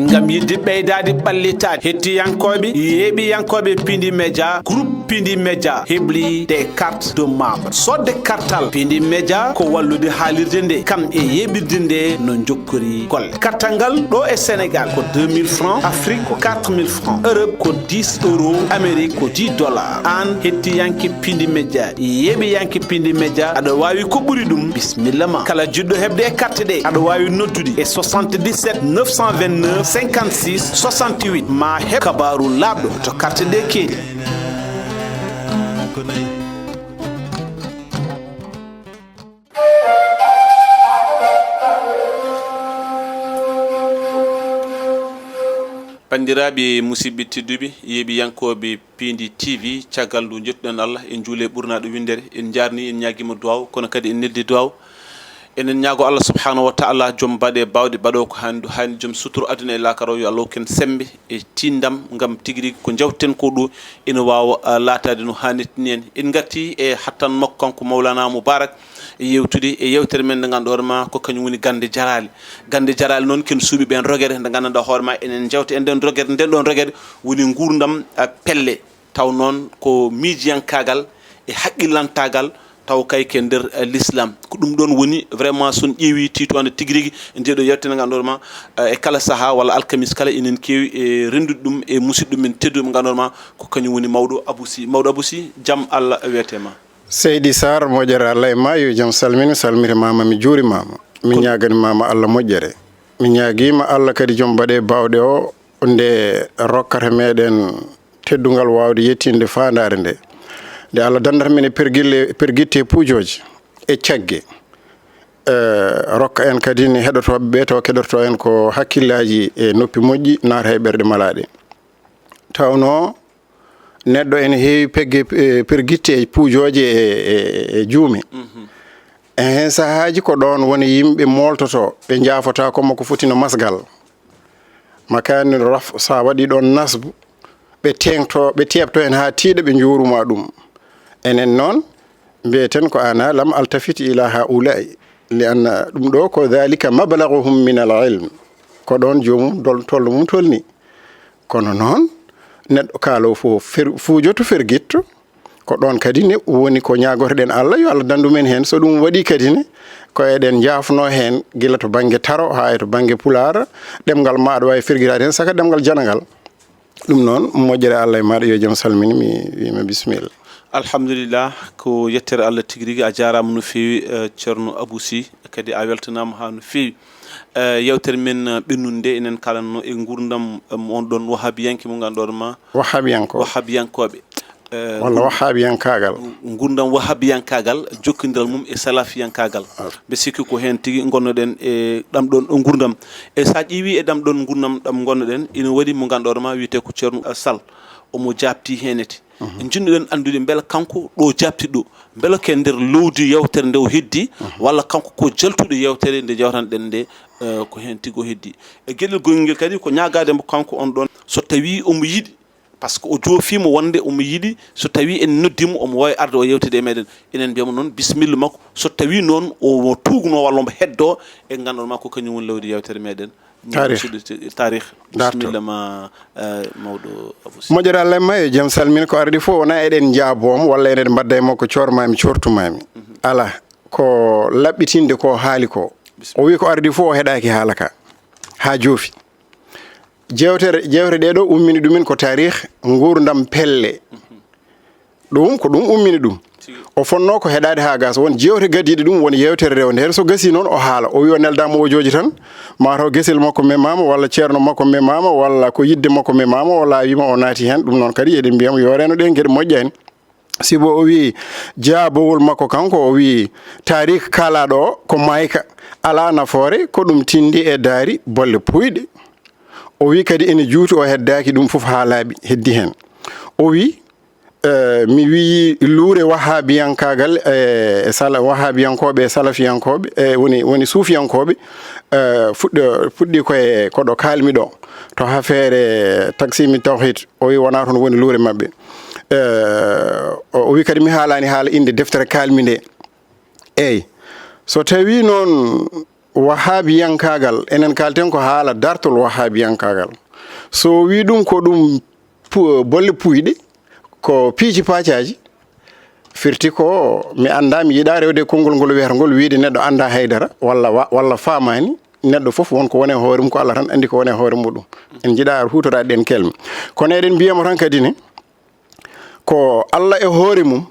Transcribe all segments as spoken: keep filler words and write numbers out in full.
Ngam yiɗde ɓeydaade ɓallitaade, hettiyankooɓe, yeeɓiyankooɓe Pindi Media, groupe Pindi Media hebli des cartes de membres. Soodde kartal Pindi Media ko wallude haalirde nde, kam e yeeɓirde nde no njokkori golle. Kartal ngal ɗo e Sénégal ko deux mille francs, Afrique ko quatre mille francs, Europe ko dix euros, Amérique ko dix dollars. Aan hettiyanke Pindi Media, yeeɓiyanke Pindi Media, aɗa waawi ko ɓuri ɗum, bismilla ma. Kala jiɗɗo heɓde e carte ɗe, aɗa waawi noddude e soixante-dix-sept neuf cent vingt-neuf cinquante-six soixante-huit, ma heɓ kabaaru laaɓɗo to carte ɗe keedi. Banndiraaɓe musidɓe tedduɓe, yeeɓiyankooɓe Pindi T V, caggal ndu njettuɗen Allah, en njuule ɓurnaaɗo winndere, en njaarni, en ñaagiima duwaaw, kono kadi en neldi duwaaw. Enen ñaago Allah subhanahu wa ta'ala, joom baɗe baawɗe, baɗo ko haani, ɗo haani, joom suturo aduna e laakara o, yo Allah hokku en semmbe e tiinndam, ngam tigi rigi ko njawten ko ɗo ina waawa, ah, laataade no haanirta ni en. En ngarti e hattan makko kanko Mawlana Moubarak, e yewtude e yewtere men nde ngannduɗaa hoore ma ko kañum woni gannde jaraale. Gannde jaraale noon, ken suuɓi ɓeen rogere, nde nganndanɗaa hoore ma enen njewta e nden rogere, nden ɗon rogere woni nguurndam, ah, pelle. Taw noon ko miijiyankaagal e haqqillantaagal, taw kay ko e nder, eh, l'islam. Ko ɗum ɗoon woni vraiment, so on ƴeewi tiitoonde tigi rigi, e ndee ɗoo yewtere nde ngannduɗaa hoore ma, eh, e kala sahaa walla alkamis kala, enen keewi e renndude ɗum e musidɗo men tedduɗo mo ngannduɗaa hoore ma ko kañum woni mawɗo Abou Sy. Mawɗo Abou Sy, jam Allah wiyete ma. Seydi Sarr, moƴƴere Allah e ma, yo jam salmin, salmitimaama, mi juurimaama. Mi ñaagani maama Allah moƴƴere. Mi ñaagiima Allah kadi joom baɗe baawɗe o, nde rokkata meɗen teddungal waawde yettinde faandaare nde. Nde Allah danndata men e pergille, pergitte e puujooji e cagge. Eh, rokka en kadi ne heɗotooɓe ɓe taw keɗoto en ko hakkillaaji e noppi moƴƴi, naata e ɓerɗe malaaɗe. Tawnoo neɗɗo ene heewi pegge, eh, pergitte e puujooje e, e, e juume. Mhm. E heen sahaaji ko ɗoon woni yimɓe mooltotoo, ɓe njaafotaako mo ko foti no masgal. Makani raf, so a waɗi ɗoon nasbu, ɓe teeŋto, ɓe teeɓto heen haa tiiɗa, ɓe njuuruma ɗum. Enen noon, mbiyeten ko ana lam altafit ila haulai, li anna ɗum ɗo ko dhalika mablaghuhum min al ilm. Ko ɗoon joomum dol-, tolno mum tolni. Kono noon, neɗɗo kaalo fof fer-, fuujoto fergitto, ko ɗoon kadi ne woni ko ñaagotoɗen Allah, yo Allah danndu men heen. So ɗum waɗii kadi ne, ko eɗen njaafnoo heen, gila to bannge taro haa e to bannge pulaar, ɗemngal ma aɗa waawi fergitaade heen, saka ɗemngal janangal. Ɗum noon, moƴƴere Allah e maaɗa, yo jam salmine, mi wiima bisimilla. Alhamdulillah, ko yettere Allah tigi rigi. A jaaraama no feewi, eh, Ceerno Abou Sy, kadi a weltanaama haa no feewi. Eh, yewtere men, eh, ɓennunde nde, enen kaalanno e nguurndam, em, on ɗoon wahabiyanke mo ngannduɗaa ma. Wahabiyanko. Wahabiyankooɓe. Eh, walla ngu-, wahabiyankaagal. Nguurndam wahabiyankaagal, jokkondiral mum e salafiyankaagal. Ah. Mbe sikki ko heen tigi ngonnoɗen e ɗam ɗoon nguurndam. E so a ƴeewi e ɗam ɗoon nguurndam ɗam ngonnoɗen, ina waɗi mo ngannduɗaa ma wiyetee ko Ceerno Sall. Omo jaabti heenete. Mhm. Njiɗnoɗen anndude mbela kanko ɗo jaabti ɗo, mbela ko e nder lowdi yewtere nde o heddi, mhm, walla kanko ko jaltuɗo yewtere nde jawtanɗen nde, eh, ko heen tigi o heddi. E geɗel gongel kadi ko ñaagaade mo kanko on ɗoon, so tawii omo yiɗi, par ce que o joofiima wonde omo yiɗi, so tawii en noddiima omo waawi arde o yewtida e meɗen, enen mbiyamo noon bisimilla makko, so tawii noon o tuugno walla omo heddo e ngannduɗaa ma ko kañum woni lowdi yewtere meɗen. Taarih. Musidɗo te-, taarih. Darto. Bisimilla ma, eh, mawɗo Abou Sy. Moƴƴere Allah e ma, yo jam salmin. Ko ardi fof wona eɗen njaaboo mo walla eɗen mbaɗda e makko coormaami, coortumaami. Mhm. Alaa, ko laɓɓitinde ko haali ko. Bisimilla. O wi ko ardi fof o heɗaaki haala ka. Haa joofi. Jewtere, jewte ɗe ɗo ummini ɗumen ko taarih, nguurndam pelle. Mhm. Ɗum ko ɗum ummini ɗum. Tigi. O fonnoo ko heɗaade haa gaa, so won jeewte gadiiɗe ɗum, won yeewtere rewnde heen. So gasii noon, o haala. O wi o neldaama o jooji tan, maa taw gesel makko memaama, walla ceerno makko memaama, walla ko yidde makko memaama, o laawii ma, o naati heen. Ɗum noon kadi, eɗen mbiya mo yo reeno ɗeen geɗe moƴƴaani. Sibu o wi jaabowol makko kanko, o wi taariik kaalaaɗo o ko maayka, alaa nafoore, ko ɗum tinndi e daari bolle puuyɗe. O wi kadi ene juuti, o heddaaki ɗum fof haa laaɓi, heddi heen. O wi, Eh, mi wiyi luure wahaabiyankaagal, eh, e sala-, wahaabiyankooɓe e salafiyankooɓe, eh, woni, woni suufiyankooɓe, eh, fuɗɗo-, fuɗɗi ko e, ko ɗo kaalmi ɗo, to affaire taksimi tawhid, o wi wonaa toon woni luure maɓɓe. Eh, o, o wi kadi mi haalaani haala innde deftere kaalmi nde. Eey, so tawii noon Wahaabiyankaagal, enen kaalten ko haala dartol wahaabiyankaagal. So o wii ɗum ko ɗum pu-, bolle puyɗe, ko piiji paacaaji, firti ko mi anndaa, mi yiɗaa rewde konngol ngol wiyata ngol, wiide neɗɗo anndaa haydara, walla wa-, walla faamaani, neɗɗo fof won ko woni e hoore mum, ko Allah tan anndi ko woni e hoore muɗum. En njiɗaa huutoraade ɗeen kelme. Kono eɗen mbiyamo tan kadi ne, ko Allah e hoore mum,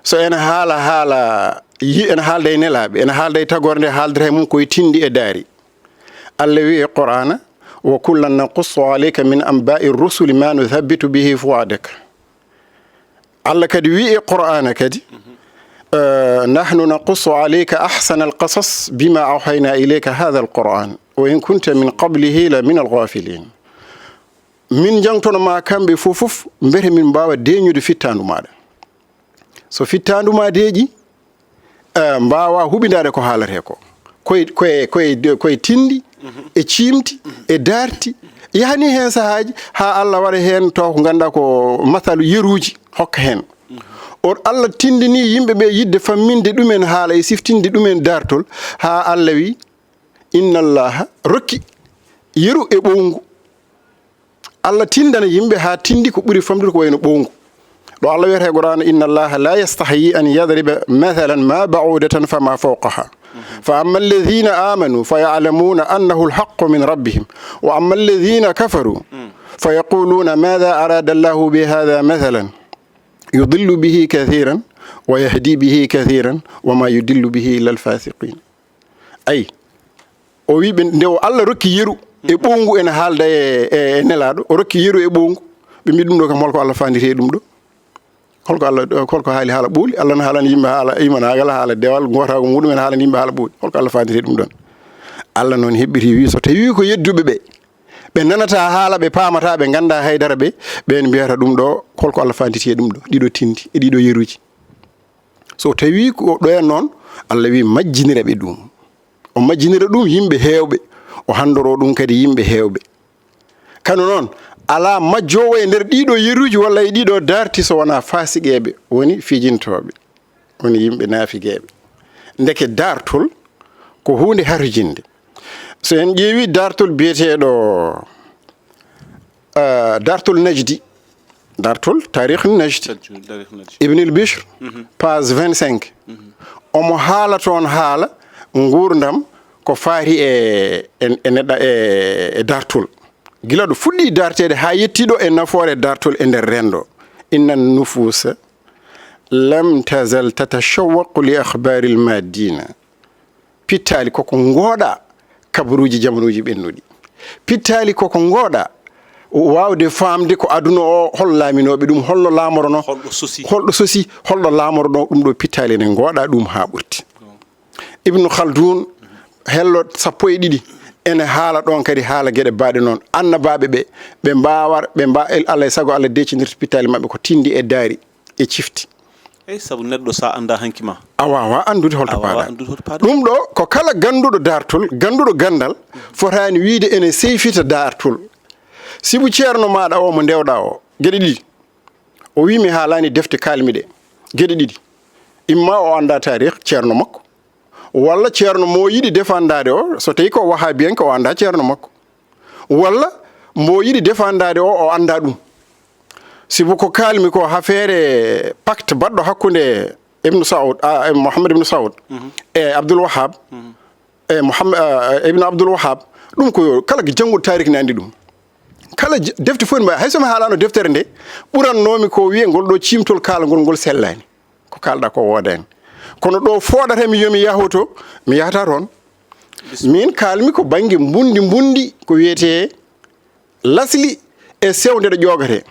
so ene haala, haala yi-, ene haalda e nelaaɓe, ene haalda e tagoore nde haaldata e mum koye tinndi e daari. Allah wi'i e Qur'aana, "Wa kullan naqussu alayka min anba'i rusuli ma nuthabbitu bihi fu'adak." Allah kadi wi'i e Qur'aana kadi, eh, "Nahnu naqussu alayka ahsana al-qasas bima awhayna ilayka hadha al-Qur'an, wa in kunta min qablihi la min al-ghafilin." Min njangtono ma kamɓe fof fof, mbete min mbaawa deeñude fittaandu maaɗa. So fittaandu ma deeƴi, eh, mbaawa huɓindaade ko haalatee ko. Koye, koye, koye, koye tinndi, e ciimti, e daarti. Yahani heen sahaaji, haa Allah waɗa heen taw ko ngannduɗaa ko masalu yeruuji hokka heen. O Allah tinndini yimɓe ɓe yiɗde famminde ɗumen haala e siftinde ɗumen daartol, haa Allah wi, "Inna Allaha" rokki yeru e ɓowngu. Allah tinndana yimɓe haa tinndi ko ɓuri famɗude ko wayno ɓowngu. Ɗo Allah wiyata e Qur'aana, "Inna Allaha la yastahyi an yadriba mathalan ma ba'udatan fama fawqaha. Fa amma alladhina amanu fa ya'lamuna annahu al-haqqu min rabbihim. Wa amma alladhina kafaru fa yaquluna madha arada Allahu bi hadha mathalan. Yudillu bihi kathiran wa yahdi bihi kathiran wa ma yudillu bihi illa al-fasiqin." Ayi, o wi ɓe, nde o Allah rokki yeru e ɓowngu ene haalda e, e, e nelaaɗo, o rokki yeru e ɓowngu. Ɓe mbi ɗum ɗo kam, holko Allah fanditi e ɗum ɗo? Holko Allah, holko haali haala ɓooli? Allah no haalani yimɓe haala imanaagal, haala dewal, gootaagu muɗum en haalani yimɓe haala ɓooli. Holko Allah fanditi e ɗum ɗon? Allah noon heɓɓiti wi, so tawi ko yedduɓe ɓe, ɓe nanata haala, ɓe paamata, ɓe ngannda haydara ɓe, ɓen mbiyata ɗum ɗo, holko Allah fanditi e ɗum ɗo? Ɗiɗo tinndi, e ɗiɗo yeruji. So tawi ko ɗo en noon, Allah wi majjinira ɓe ɗum. O majjinira ɗum yimɓe heewɓe, o handoro ɗum kadi yimɓe heewɓe. Kano noon, alaa majjoowo e nder ɗiɗo yeruji walla e ɗiɗo darti so wonaa faasiqeeɓe, woni fijintooɓe, woni yimɓe naafigeeɓe. Ndeke dartol ko huunde harjinde. So en ƴeewi dartol biyeteeɗo, ah, dartol Najdi, dartol Taarikh Najdi, Ibn al-Bishr, page vingt-cinq. Omo haala toon haala nguurndam ko faati e, e, e neɗɗa-, e, e dartol. Gila ɗo fuɗɗi darteede haa yettii ɗo e nafoore dartol e nder renndo. Inna nufuusa lam tazal tatashawwaqu li akhbaaril maaddiina. Pittaali koko ngooɗa kabaruuji jamanuuji ɓennuɗi. Pittaali koko ngooɗa waawde faamde ko aduna o, hol laaminooɓe ɗum, holno laamorono, holɗo sosi, holɗo sosi, holɗo laamorono ɗum ɗo. Pittaali ene ngooɗa ɗum haa ɓurti. Ibnu Khaldun, hello sappo e ɗiɗi, ene haala ɗon kadi haala geɗe baaɗe noon. Annabaaɓe ɓe, ɓe mbaawar, ɓe mba-, Allah e sago Allah deecindirta pittaali maɓɓe ko tinndi e daari e cifti. Eyi, sabu neɗɗo sa annda hanki ma. A waawaa anndude holto paaɗa. A waawaa anndude holto paaɗa. Ɗum ɗo ko kala gannduɗo daartol, gannduɗo ganndal, fotaani wiide ene seyfita daartol. Sibu ceerno maaɗa o mo ndewɗa o, geɗe ɗiɗi. O wii mi haalaani defte kaalmi ɗe. Geɗe ɗiɗi. Imma o annda taarikh ceerno makko, walla ceerno mo yiɗi defandaade o, so tawi ko wahaabiyanke, o annda ceerno makko. Walla mbo yiɗi defandaade o, o annda ɗum. Sibu ko kaalmi ko hafeere pacte baɗɗo hakkunde Ibn Saud, a, e Mohammed Ibn Saud, e Abdul Wahab, e Mohammed, a, Ibn Abdul Wahab, ɗum ko yo kala jannguɗo taarikh ne anndi ɗum. Kala j-, defte fof ne mbawi, hay so mi haalano deftere nde, ɓurannoomi ko wiye ngol ɗo ciimtol kaalangol ngol sellaani. Ko kaalɗa ko woodaani. Kono ɗo fooɗata mi yomi yahoto, mi yahata toon. Min kaalmi ko bannge mbundi mbundi ko wiyetee lasli e sewnde ɗo ƴoogate.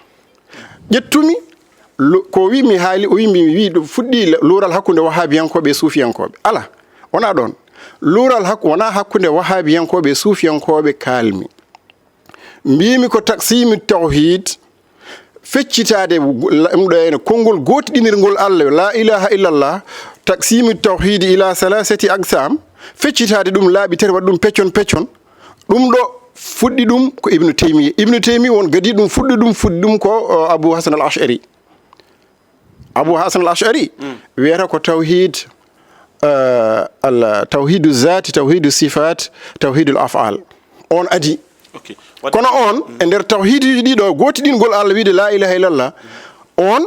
Ƴettumi, lu-, ko wi mi haali, o wi mi wi ɗum fuɗɗi la-, luural hakkunde wahaabiyankooɓe e suufiyankooɓe. Alaa, wonaa ɗoon. Luural hak-, wonaa hakkunde wahaabiyankooɓe e suufiyankooɓe kaalmi. Mbiimi ko taqsimu tawhid, feccitaade gu-, la-, ɗum ɗo ene konngol gootiɗinirngol Allah, la ilaha illallah, taqsimu tawhid ila salasati aqsam, feccitaade ɗum laabi tati, waɗa ɗum peccon peccon. Ɗum ɗo fuɗɗi ɗum ko Ibnu Taymiya. Ibnu Taymiya won gadi ɗum fuɗɗi ɗum, fuɗɗi ɗum ko, o, Abu Hasan al Ash'ari. Abu Hasan al Ash'ari wiyata ko tawhid, eh, al tawhidu zati, tawhidu sifat, tawhidul afal. On adi. Ok. Wadde kono on, e nder tawhiduji ɗiɗo, gotiɗingol Allah, wiide la ilaha illallah, on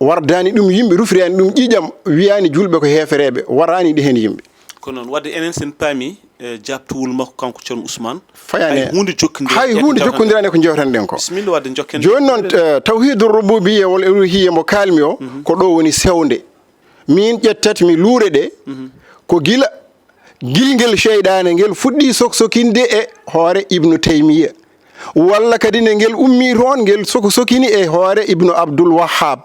wardani ɗum yimɓe, rufirani ɗum ƴiƴam, wiyani julɓe ko heefereɓe, warani ɗi hen yimɓe. Ko noon, wadde enen sen paami, eh, jaabtowol makko kanko Ceerno Ousmane. Fayani hay huunde jokkondira, hay huunde jokkondirani e ko jewten ɗen ko. Bisimilla, wadde jokken. Jooni noon, eh, tawhidu rububiyya wal uluhiyya mo kaalmi o, ko ɗo woni sewnde. Min ƴettat mi luure ɗe, ko gila gilngel seyɗaane ngel fuɗɗi soksokinde e hoore Ibnu Taymiya, walla kadi nde ngel ummi toon, ngel sokosokini e hoore Ibnu Abdul Wahhab.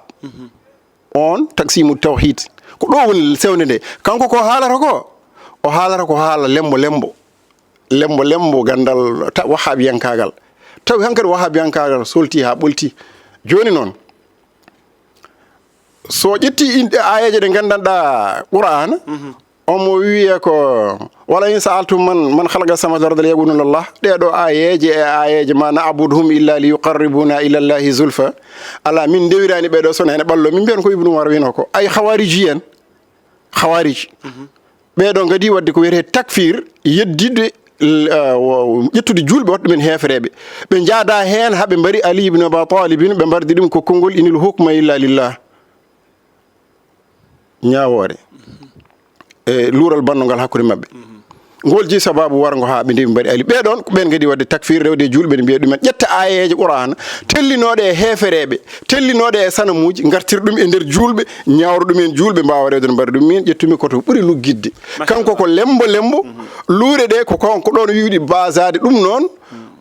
On taksimu tawhid. Ko ɗo woni sewnde nde. Kanko ko haalata ko, o haalata ko haala lembo lembo. Lembo lembo gandal ta-, wahabiyankaagal. Tawi hankadi wahabiyankaagal solti haa ɓolti. Jooni noon, so ƴetti inɗe aayeeje ɗe nganndanɗaa Qur'aana, omo wiya ko, "Wala in sa'altum man, man khalaqa samawati wal arda la yaquluna Allah." Ɗee ɗoo aayeeje e aayeeje, "Ma na'buduhum illa li yuqarribuna ila Allahi zulfa." Alaa, min ndewiraani ɓee ɗoo, so wonaa ene ɓallo. Min mbiyan ko Ibnu Umar wino ko. Ay khawariji en. Khawarij. Ɓee ɗoo ngadi waɗde ko wiyetee takfir, yeddude, l-, ah, wo-, ƴettude juulɓe, waɗa ɗumen heefereeɓe. Ɓe njaada heen haa ɓe mbari Ali ibn Abi Talibin, ɓe mbardi ɗum ko konngol "Inil hukma illa lillah." Ñaawoore. E luural bannungal hakkunde maɓɓe. Ngol jeyi sababu warngo haa ɓe ndewi mbaɗi Ali. Ɓee ɗoon ko ɓeen ngadi waɗde takfir, rewde e juulɓe, ne mbiya ɗumen, ƴetta aayeeje Qur'aana, tellinooɗe e heefereeɓe, tellinooɗe e sanamuuji, ngartir ɗum e nder juulɓe, ñaawra ɗum en juulɓe, mbaawa rewde no mbaɗa ɗum. Min ƴettumi ko to ɓuri luggitde. Kanko ko lembo lembo, luure ɗe ko, ko, ko ɗoon wiwɗi basaade ɗum noon,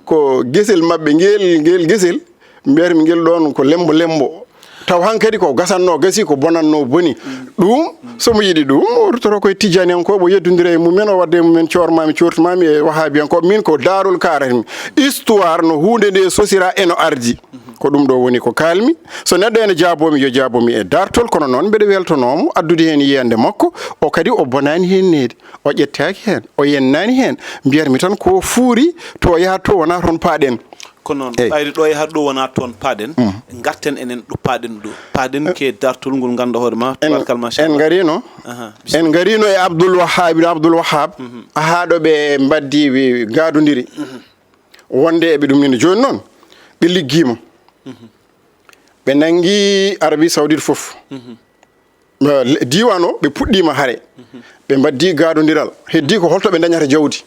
ko gesel maɓɓe ngel, ngel gesel, mbiyatmi ngel ɗoon ko lembo lembo. Taw hankadi ko gasatnoo gasi, ko bonatnoo boni. Ɗum, so mo yiɗi ɗum, o ruttoto koye tijjaniyankooɓe, o yeddondira e mumen, o wadda e mumen coormaami, coortumaami e wahaabiyankooɓe. Min ko daarol kaaratmi. Histoire no huunde nde sosira e no ardi. Ko ɗum ɗo woni ko kaalmi. So neɗɗo ene jaaboomi, yo jaaboomi e daartol, kono noon mbeɗa weltonoomo addude heen yiyannde makko. O kadi o bonaani heen needi. O ƴettaaki heen, o yennaani heen. Mbiyatmi tan ko fuuri, to o yaha to wonaa toon paaɗen. Ko noon, eyi. Ɓayri ɗo e haa ɗo wonaa toon paaɗen. Ngarten enen ɗo paaɗen ɗo. Paaɗen ke dartol ngol ngannduɗaa hoore ma, en, tubaarkalla, machallah. En ngariino, aha, bisimilla. En ngariino e Abdul Wahhab, Abdul Wahhab, haa ɗo ɓe mbaddi, wi-, gaadondiri. Wonde eɓe ɗum nini. Jooni noon, ɓe liggiima. Ɓe nanngi Arabie Saoudite fof. Eh, le-, diiwaan o, ɓe puɗɗiima hare. Ɓe mbaddi gaadondiral. Heddii ko holto ɓe ndañata jawdi.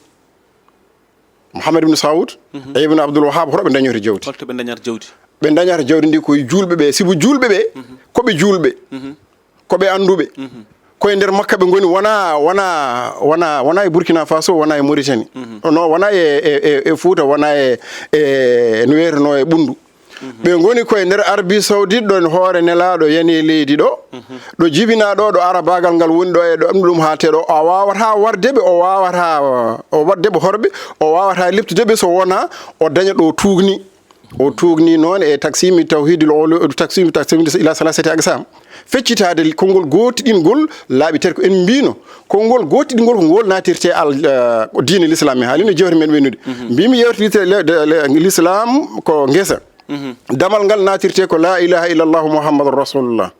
Mouhamed Ibn Saoud e Ibn Abdul Wahhab, hoto ɓe ndañoyta jawdi. Holto ɓe ndañata jawdi? Ɓe ndañata jawdi ndi koye juulɓe ɓe, sibu juulɓe ɓe, ko ɓe juulɓe, ko ɓe annduɓe. Koye nder Makka ɓe ngoni, wona, wona, wona, wona e Burkina Faso, wona e Mauritanie. No, wona e, e, e, e Fouta, wona e, e, no wiyeteno e Ɓunndu. Ɓe ngoni koye nder Arabie Saoudite ɗo, hoore Nelaaɗo yani e leydi ɗo. Ɗo jibinaa ɗo, ɗo arabaagal ngal woni ɗo e ɗo ɗum haalte ɗo. O waawataa warde ɓe, o waawataa, o waɗde ɓe horɓe, o waawataa leptude ɓe so wonaa o daña ɗo tuugni. O tuugni noon e taksimi tawhidil ulu-, taksimi, taksimi ila salasati aqsam. Feccitaade konngol gootiɗingol laabi tati ko en mbiino. Konngol gootiɗingol ko ngol naatirte al, eh, ko diine l'islam. Mi haalino jewte men ɓennude. Mbimi yewtirte le, de, le, l'islam ko ngesa. Damal ngal naatirte ko la ilaha illallah Muhammadur Rasulullah.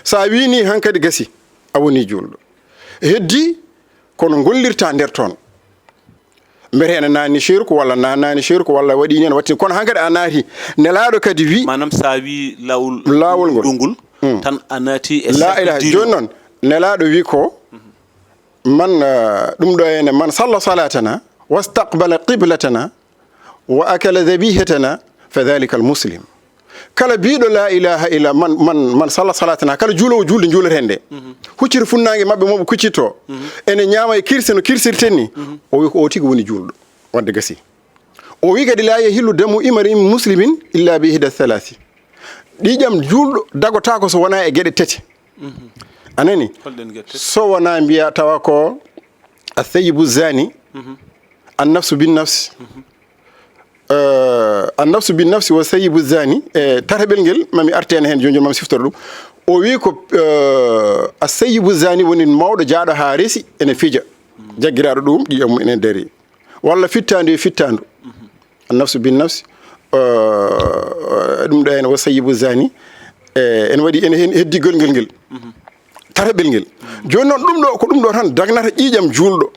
Sa wini hankadi gasi, a woni juulɗo. Heddi kono gollirta nder toon. Mbete ene naani shirku walla na naani shirku walla waɗi ni en watti. Kono hankadi a naati. Nelaaɗo kadi wi. Maanaam sa wi laawol, laawol ngol. Ɗum ngol, tan a naati e la ilaha diine. Jooni noon, Nelaaɗo wi ko, man, eh, ɗum ɗo ene, man salla salatana, wastaqbala qiblatana, wa akala dhabihatana, fa dhalika al muslim. Kala biiɗo la ilaha illa man, man, man salla salatana, kala juuloowo juulde juuleten nde. Huccita funnaange maɓɓe mo ɓe kuccitto. Ene ñaama e kirse no kirsirten ni. O wi ko o tigi woni juulɗo. Wadde gasi. O wi kadi la yahillu damu imri'in muslimin illa bi ihda thalathi. Ƴiiƴam juulɗo dagotaako so wonaa e geɗe tati. A nani? Holɗen geɗe tati? So wonaa mbiya tawa ko athayyibu zani, an nafsu bin nafsi. Eh, an nafsu bin nafsi wa sayyibu zani. E tataɓel ngel, mami artene heen jooni jooni, mami siftoro ɗum. O wi ko, eh, asayyibu zani woni mawɗo jaaɗo haa resi, ene fija. Jaggiraaɗo ɗum, ƴiiƴam mum ene dari. Walla fittaandu e fittaandu. An nafsu bin nafsi, eh, ɗum ɗo ene wa sayyibu zani. Eh, ene waɗi, ene heen heddi golngel ngel. Tataɓel ngel. Jooni noon, ɗum ɗo, ko ɗum ɗo tan dagnata ƴiiƴam juulɗo.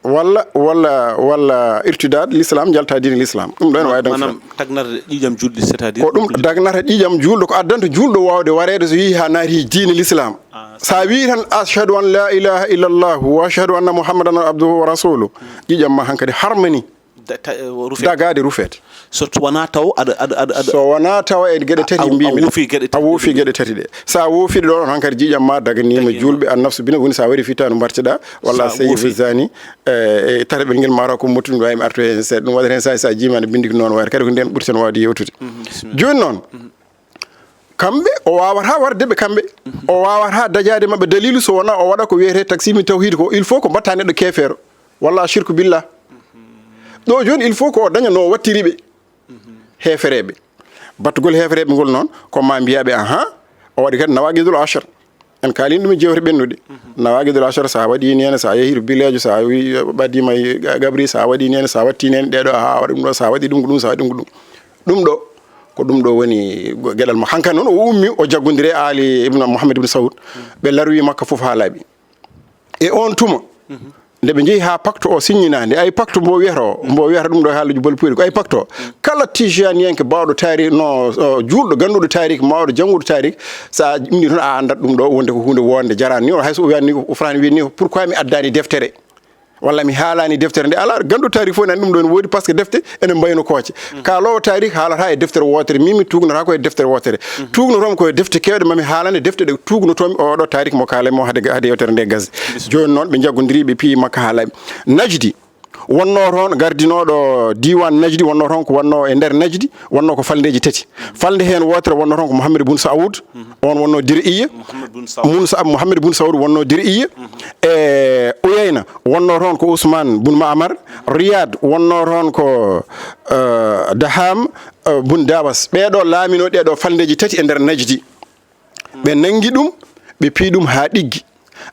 Walla, walla, walla irtidaad l'islam, jalta diine l'islam. Ɗum ɗo ene waawi dañde. Maanaam, tagnata ƴiiƴam juulɗo, c'est-à-dire? Ko ɗum dagnata ƴiiƴam juulɗo, ko addanta juulɗo waawde wareede so yehi haa naati diine l'islam. Ah, so a wii tan, "Ashhadu an la ilaha illallah wa ashhadu anna Muhammadan abduhu wa rasuluh." Ƴiiƴam ma hankadi harmani. Da-, ta-, eh, rufeede. Dagaade, rufeede. So t-, wonaa taw aɗa, aɗa, aɗa, aɗa So wonaa tawa e geɗe tati a, a mbiimi ɗe. Woofi geɗe tati A woofi geɗe tati ɗe. So a woofi ɗe ɗo noon, hankadi ƴiiƴam ma daganiima. Daganiima. Juulɓe, an nafsu bina, woni so a waɗi fittaandu mbarteɗaa, walla so a seyi woofi. Zani, e, e tataɓel ngel mataw ko mottude, mi waawi mi artoya heen seeɗa. Ɗum waɗata heen saay so a jiimaani binndi ko noon waɗata. Kadi ko ndeen ɓurten waawde yewtude. Mhm, bisimilla. Jooni noon, mhm. Kamɓe, o waawata warde ɓe kamɓe. Mhm. O waawata dañaade maɓɓe daliilu so wonaa o waɗa ko wiyetee taksimi tawhiid ko. Il faut ko mbaɗta neɗɗo keefeero. Walla shirku billah. Ɗo jooni, il faut ko o daña no o wattiri ɓe. Mhm. Heefereeɓe. Battugol heefereeɓe ngol noon, ko ma mbiya ɓe, aha, o waɗi kadi nawaqidul ashar. En kaalii ɗum e jeewte ɓennuɗe. Mhm. Nawaqidul ashar, so a waɗi nene, so a yehi to bileejo, so a wi-, ɓaddiima e ga-, gabri, so a waɗi nene, so a watti nene, ɗeɗo, aha, a waɗi ɗum ɗo, so a waɗi ɗum ko ɗum, so a waɗi ɗum ko ɗum. Ɗum ɗo, ko ɗum ɗo woni geɗal mo. Hankadi noon o ummi, o jaggondiri e Aali ibn Muhammad ibn Saud. Ɓe larwi Makka fof haa laaɓi. E oon tuma, mhm, nde ɓe njehi haa pacte o siññinaande, ay pacte mbo wiyata o, mbo wiyata ɗum ɗo e haalaaji bol puuri, ko ay pacte o. Mhm. Kala tijaniyanke baawɗo taarikh, no, o, juulɗo, gannduɗo taarikh, mawɗo jannguɗo taarikh, so a ɗumɗi toon, a anndat ɗum ɗo wonde ko huunde wonde jaraani ni, o hay so o wiyani ni, o fotani wiide ni, pourquoi mi addaani deftere? Walla mi haalaani deftere nde? Alaa, gannduɗo taarikh fof ne anndi ɗum ɗo ne woodi, par ce que defte ene mbayno kooce. Mhm. Kaaloowo taarikh haalata e deftere wootere, min mi tuugnata ko e deftere wootere. Mhm. Tuugnotoomi ko e defte keewɗe, mami haalane defte ɗe tuugnotoomi oɗo taarikh mo kaalami o hade, hade yewtere nde gasi. Jooni noon ɓe njaggondirii, ɓe piyi Makka haa laaɓi. Najdi, wonnoo toon gardinooɗo diiwaan Najdi, wonnoo toon ko wonnoo e nder Najdi, wonnoo ko falndeeji tati. Falnde heen wootere wonnoo toon ko Mohammed bun Saoud, on wonnoo Dir'iya. Mohammed bun Saoud. Mun Sa-, Mohammed bun Saoud wonnoo Dir'iya. Mhm. E Uyayna wonnoo toon ko Usman bun Ma'mar. Riyad wonnoo toon ko, eh, Daham, eh, bun Dawas. Ɓee ɗo laaminoo ɗee ɗo falndeeji tati e nder Najdi. Ɓe nanngi ɗum, ɓe piyi ɗum haa ɗiggi.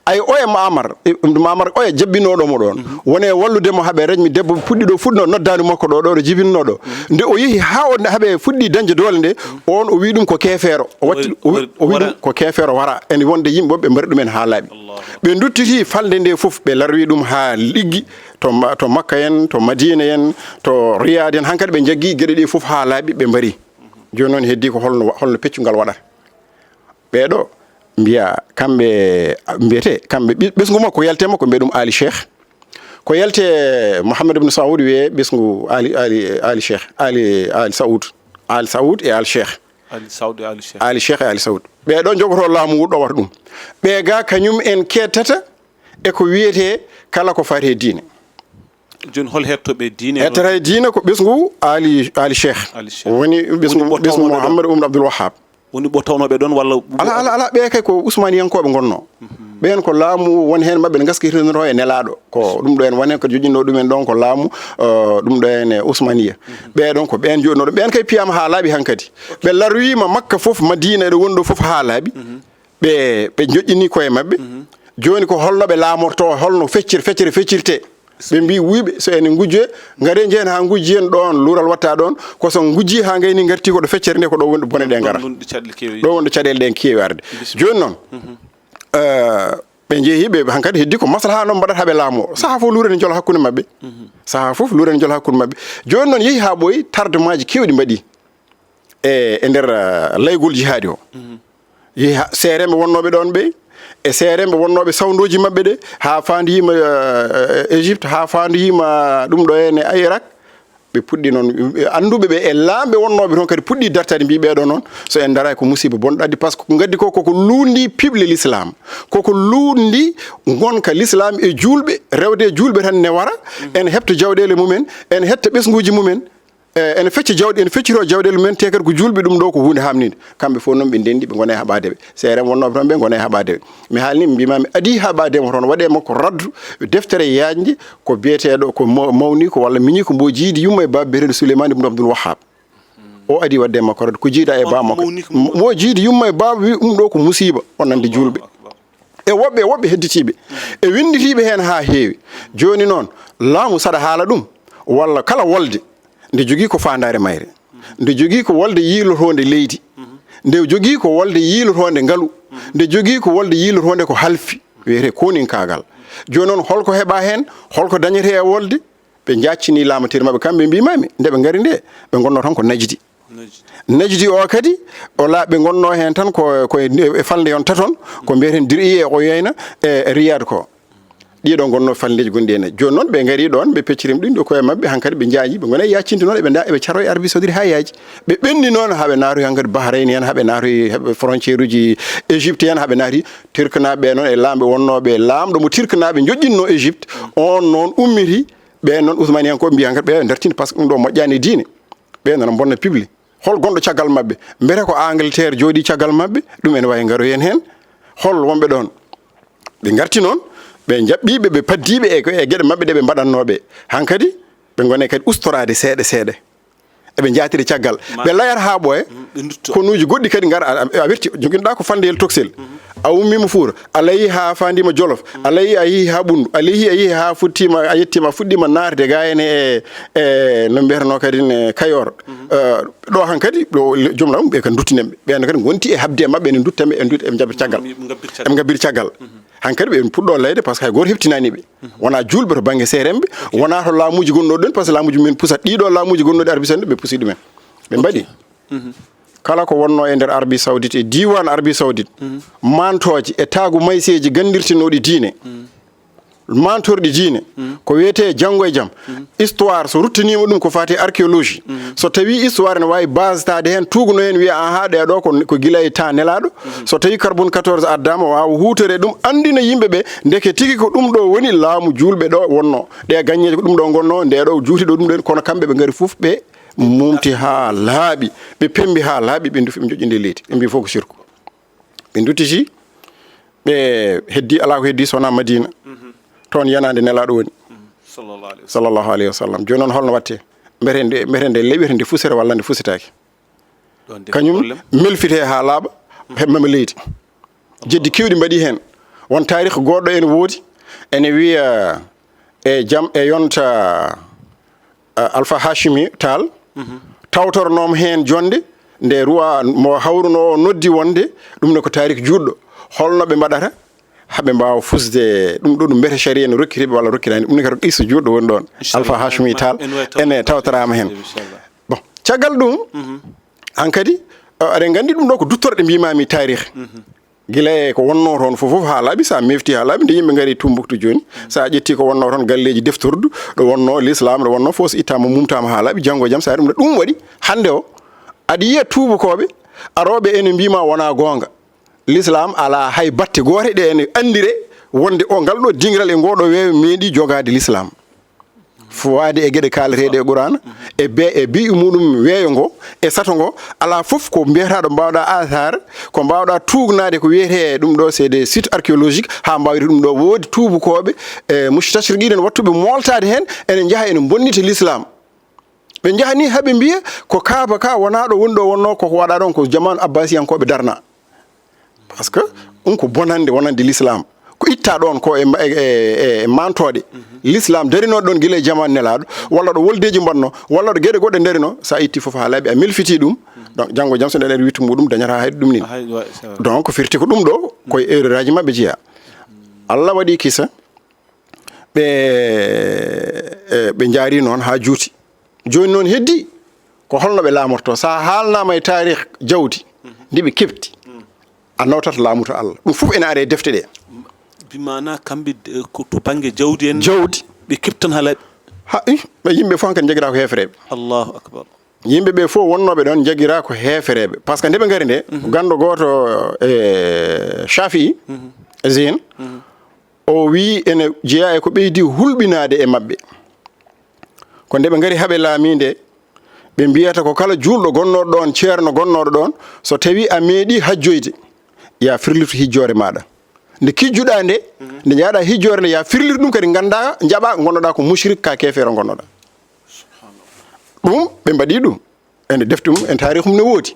Ay, oya Ma'mar, e, Ma'mar oya jabbinooɗo mo ɗoon. Mhm. Woni e wallude mo haa ɓe rejmi debbo puɗɗi ɗo fuɗno noddaandu makko ɗo, ɗo, ɗo jibinno ɗo. Mhm. Nde o yehi haa o, haa ɓe fuɗɗi dañde doole nde, mhm, on o wi ɗum ko keefeero. O watti, wari, o wi, wari, o wi ɗum wara. Ko keefeero wara. Ene wonde yimɓe ɓe mbaɗi ɗum en haa laaɓi. Allahu Akbar. Ɓe nduttiti falnde nde fof, ɓe larwi ɗum haa liggi to Ma-, to Makka en, to Madina en, to Riyad en. Hankadi ɓe njaggi geɗe ɗe fof haa laaɓi, ɓe mbari. Mhm. Jooni noon heddi ko holno wa-, holno peccungal waɗata. Ɓee ɗo mbiya, kamɓe mbiyetee, kamɓe ɓi-, ɓesngu makko, ko yaltee makko, mbiya ɗum Aali Cheikh. Ko yaltee Mohammed ibn Saoud wiyee ɓesngu Aali, Aali, Aali Cheikh, Aali, Aali Saoud, Aali Saoud e Aali Cheikh. Aali Saoud e Aali Cheikh. Aali Cheikh e Aali Saoud. Ɓee ɗo njogotoo laamu ngu ɗowata ɗum. Ɓee ga kañum en kettata e ko wiyetee kala ko faati e diine. Jooni hol hettooɓe diine? Hettata e diine ko ɓesngu Aali, Aali Cheikh. Aali Cheikh. Woni ɓesngu, woni mo ɓesngu tawnooɓe ɗon? Mohammed ibn Abdul Wahhab. Woni ɓe tawnooɓe ɗon walla? Alaa, alaa, alaa, ɓe kay ko usmaniyankooɓe ngonnoo. Mhm. Ɓeen ko laamu woni heen maɓɓe ne ngaskitindoo e nelaaɗo. Ko ɗum ɗo en woni heen ko joƴƴinɗo ɗumen ɗon ko laamu, eh, ɗum ɗo en e Usmaniya. Mhm. Ɓee ɗon ko ɓeen joɗɗinoo ɗum. Ɓeen kay piyaama haa laaɓi hankadi. Ok. Ɓe larwiima Makka fof, Madina, eɗo woni ɗo fof haa laaɓi. Mhm. Ɓe, ɓe joƴƴini koye maɓɓe. Mhm. Jooni ko holno ɓe laamortoo, holno feccir-, feccere feccirtee? Ɓe mbii wuyɓe, so enen ngujjoye, ngare njehen haa ngujjiyen ɗoon, luural watta ɗoon, ko so ngujji haa ngayni ngarti ko ɗo feccere nde, ko ɗo woni ɗo bone ɗe ngara. Ɗo woni ɗo caɗeele keewi. Ɗo woni ɗo caɗeele ɗen keewi arde. Bisimilla. Jooni noon, mhm, eh, ɓe njehi ɓe, hankadi heddi ko maslaha noon mbaɗata ɓe laamoo. Saha fof luure ne jola hakkunde maɓɓe. Mhm. Saha fof luure ne jola hakkunde maɓɓe. Jooni noon yehi haa ɓooyi, tardemaaji keewɗi mbaɗi e, e nder, eh, laygol jihaadi o. Mhm. Yehi ha-, seeremɓe wonnooɓe ɗoon ɓe, e seeremɓe wonnooɓe sawndooji maɓɓe ɗe, haa faandoyiima, eh, Égypte, haa faandoyiima ɗum ɗo henne Irak. Ɓe puɗɗi noon, eh, annduɓe ɓe e laamɓe wonnooɓe toon kadi puɗɗi dartaade, mbii ɓee ɗoo noon, so en ndaraay ko musiiba bonɗo addi, par ce que ko ngaddi ko, koko luundi piɓle l'islam, koko luundi ngonka l'islam e juulɓe, rewde e juulɓe tan ne wara, mhm, ene heɓta jawɗeele mumen, ene hetta ɓesnguuji mumen. E, ene fecca jawɗi, ene feccitoo jawɗeele mumen, te kadi ko juulɓe ɗum ɗo ko huunde haamniinde. Kamɓe fof noon ɓe ndenndi, ɓe ngona e haɓaade ɓe. Seeremɓe wonnooɓe toon ɓe ngona e haɓaade ɓe. Mi haalni, mi mbiima mi adii haɓaade mo toon, waɗee makko raddu, deftere yaajnde, ko biyeteeɗo, ko mo-, mawni ko walla miñi ko mbo jiidi yumma e baaba biyeteeɗo Suleymaan ibn Abdul Wahhab. O adii waɗde makko raddu, ko jiida e baaba makko. Mawni ko mbo jiidi yumma e baaba, wi ɗum ɗo ko musiiba, o nande juulɓe. E woɓɓe, e woɓɓe hedditiiɓe, e winnditiiɓe heen haa heewi. Jooni noon, laamu saɗa haala ɗum, walla kala wolde, nde jogii ko faandaare mayre, nde jogii ko wolde yiilotoonde leydi, nde jogii ko wolde yiilotoonde ngalu, Nde jogii ko wolde yiilotoonde ko halfi, wiyetee kooninkaagal. Jooni noon, holko heɓa heen? Holko dañetee e wolde? Ɓe njaccini laamateeri maɓɓe, kamɓe mbiimaami, nde ɓe ngari nde, ɓe ngonno tan ko Najdi. Najdi o kadi, o la-, ɓe ngonno heen tan ko, ko e, e falnde yon taton, ko mbiyeten Dir'iya e Uyayna e Riyad ko. Ɗiɗo ngonno falndeeji gonɗi heen. Jooni noon, ɓe ngari ɗoon, ɓe peccirima ɗum ɗo koye maɓɓe, hankadi ɓe njaaji, ɓe ngona e yaccinta noon, eɓe nda-, eɓe caroya Arabie Saoudite haa yaaji. Ɓe ɓenni noon, haa ɓe naatoyi hankadi Bahrain heen, haa ɓe naatoyi, haa ɓe frontière uji Égypte heen, haa ɓe naati Turkinaaɓe ɓe noon e laamɓe wonnooɓe, laamɗo mo Turkinaaɓe njoƴƴinno Égypte, on noon ummiti, ɓe noon Ousmaniyankooɓe mbiya hankadi ɓe dartini, par ce que ɗum ɗo moƴƴaani e diine. Ɓe nana bonna public. Hol gonɗo caggal maɓɓe? Mbete ko Angleterre jooɗi caggal maɓɓe? Ɗum ene waawi ngaroyen heen. Hol wonɓe ɗoon? Ɓe ngarti noon, ɓe njaɓɓiiɓe, ɓe paddiiɓe e, e geɗe maɓɓe ɗe ɓe mbaɗannooɓe. Hankadi, ɓe ngone kadi ustoraade seeɗa seeɗa. Eɓe njaatiri caggal. Ɓe layat haa ɓooya. Konuuji goɗɗi kadi ngar, a, a, a werti, joginɗa ko fandeyel toksel. A ummiima Fuuta, a layi haa fandiima Jolof, a layi a yehi haa Ɓunndu, a yehi a yehi haa futtiima, a yettiima, a fuɗɗiima naatde ga ene e, e no mbiyatnoo kadi ne Kayoor. Eh, ɗo hankadi, ɗo le-, joom laamu ɓe kadi nduttinen ɓe. Ɓeen kadi ngonti e habde e maɓɓe, ene ndutta ɓe, e ndutta, eɓe njaɓɓi caggal. Eɓe ngabbiri caggal. Eɓe ngabbiri caggal. Hankadi ɓe puɗɗo layde, par ce que hay gooto heɓtinaani ɓe. Wonaa juulɓe to bannge seeremɓe, wonaa to laamuuji gonɗo ɗon, par ce que laamuuji men pusat. Ɗiɗo laamuuji gonɗo ɗi Arabie Saoudite, ɓe pusi ɗumen. Ɓe mbaɗi. Kala ko wonnoo e nder Arabie Saoudite, e diiwaan Arabie Saoudite, mantooje e taagu mayseeji ganndirtinooɗi diine, mantorɗi diine, ko wiyetee janngo e jam, histoire, so ruttiniima ɗum ko faati archéologie, so tawi histoire ne waawi basetaade heen, tuugno heen, wiya, "Ahaa, ɗee ɗo ko, ko gila e temps nelaaɗo." So tawi carbone quatorze addaama, waawa huutore ɗum, anndina yimɓe ɓe, ndeke tigi ko ɗum ɗo woni laamu juulɓe ɗo wonnoo. Ɗee gaññeeje ko ɗum ɗo ngonnoo, nde ɗo juuti ɗo ɗum ɗo, kono kamɓe ɓe ngari fof ɓe mumti haa laaɓi, ɓe pemmbi haa laaɓi, ɓe ndufi, ɓe njoƴƴini e leydi, ɓe mbi fof ko sirku. Ɓe nduttiti, ɓe heddi, alaa ko heddi so wonaa Madina. Toon yanaande nelaaɗo woni. Sallallahu alayhi wa sallam. Jooni noon, holno waɗte? Mbete nde, mbete nde leɓi, mbete nde fusere walla nde fusetaake? Ɗon de kañum problème. Melfite haa laaɓa, heɓ mema leydi. Jeddi keewɗi mbaɗi heen. Won taarikh goɗɗo ene woodi, ene wiya, e jam, e yonta, a, Alpha Hashimi Tall, tawtornooma heen jonde, nde ruwa mo hawruno o noddi wonde ɗum ne ko taarikh juutɗo. Holno ɓe mbaɗata haa ɓe mbaawa fusde ɗum ɗo, ɗum mbete sharia no rokkiri ɓe walla rokkiraani? Ɗum ne kadi ko qissa juutɗo woni ɗoon. Inchallah. Alpha Hashimi Tall, en wawi taw-, ene tawtoraama heen. Inchallah. Bon, caggal ɗum, hankadi, uh, aɗen nganndi ɗum ɗo ko duttorɗe mbiimaami taarikh. Gila e ko wonnoo toon fof, fof haa laaɓi, so a mefti haa laaɓi, nde yimɓe ngari Tumbuktu jooni, so a ƴetti ko wonnoo toon galleeji deftordu, ɗo wonnoo l'islam, ɗo wonnoo fof, so ittaama, mumtaama haa laaɓi, janngo e jam, so a ɗum ɗo, ɗum waɗi hannde o, aɗa yiya tuubukooɓe, arooɓe ene mbiima wonaa goonga. L'islam alaa hay batte goote ɗe ene anndire wonde o ngal ɗo dingiral e ngoo ɗo weeyo meeɗi jogaade l'islam. Fawaade e geɗe kaalateeɗe e Qur'aana, e be-, e bi'i muɗum weeyo ngo, e sato ngo, alaa fof ko mbiyataaɗo mbaawɗaa athar, ko mbaawɗaa tuugnaade ko wiyetee ɗum ɗo, c'est des sites archéologiques, haa mbaawde ɗum ɗo. Woodi tuubukooɓe, e mustashriqiin en wattuɓe mooltaade heen, ene njaha ene mbonnita l'islam. Ɓe njaha ni haa ɓe mbiya ko Kaaba ka wonaa ɗo woni ɗo wonnoo ko waɗaa ɗon ko jamaanu Abbasiyankooɓe darna. Par ce que ɗum ko bonande, wonande l'islam. Ko itta ɗon ko e, e, e, e mantooɗe. L'islam darino ɗon gila e jamaanu nelaaɗo, walla ɗo woldeeji mbaɗno, walla ɗo geɗe goɗɗe darino, so a itti fof haa laaɓi, a melfiti ɗum. Donc, janngo jam so ɗen wittu muɗum dañata hay ɗum ni. Ah, hay, ouais, c'est vrai. Donc, firti ko ɗum ɗo, ko e erreur aji maɓɓe jeyaa. Allah waɗi kisa, ɓe, e, ɓe njaari noon haa juuti. Jooni noon heddi ko holno ɓe laamorto. So a haalnaama e taarikh jawdi ndi ɓe keɓti, a nawtat laamu to Allah. Ɗum fof ene ari e defte ɗe. Bi maana kamɓe, eh, ko to bannge jawdi en. Jawdi. Ɓe keɓtan haa laaɓi. Ha, ih, ɓe yimɓe fof hankadi njagiraa ko heefereeɓe. Allahu akbar. Yimɓe ɓe fof wonnooɓe ɗoon njagiraa ko heefereeɓe. Par ce que nde ɓe ngari nde, ganndo gooto, eh, Shafi'i, Zeyn, o wii ene jeyaa e ko ɓeydi hulɓinaade e maɓɓe. Ko nde ɓe ngari haa ɓe laamii nde, ɓe mbiyata ko kala juulɗo gonnooɗo ɗoon, ceerno gonnooɗo ɗoon, so tawii a meeɗii hajjoyde, yo a firlitu hijjoore maaɗa. Nde kijjuɗaa nde, nde njahɗaa hijjoore nde, yo a firlitu ɗum kadi, nganndaa, njaɓaa, ngonnoɗaa ko mushrik, ka keefeero ngonnoɗaa. Ɗum, ɓe mbaɗii ɗum. Ene defte mum, en taarikh mum ne woodi.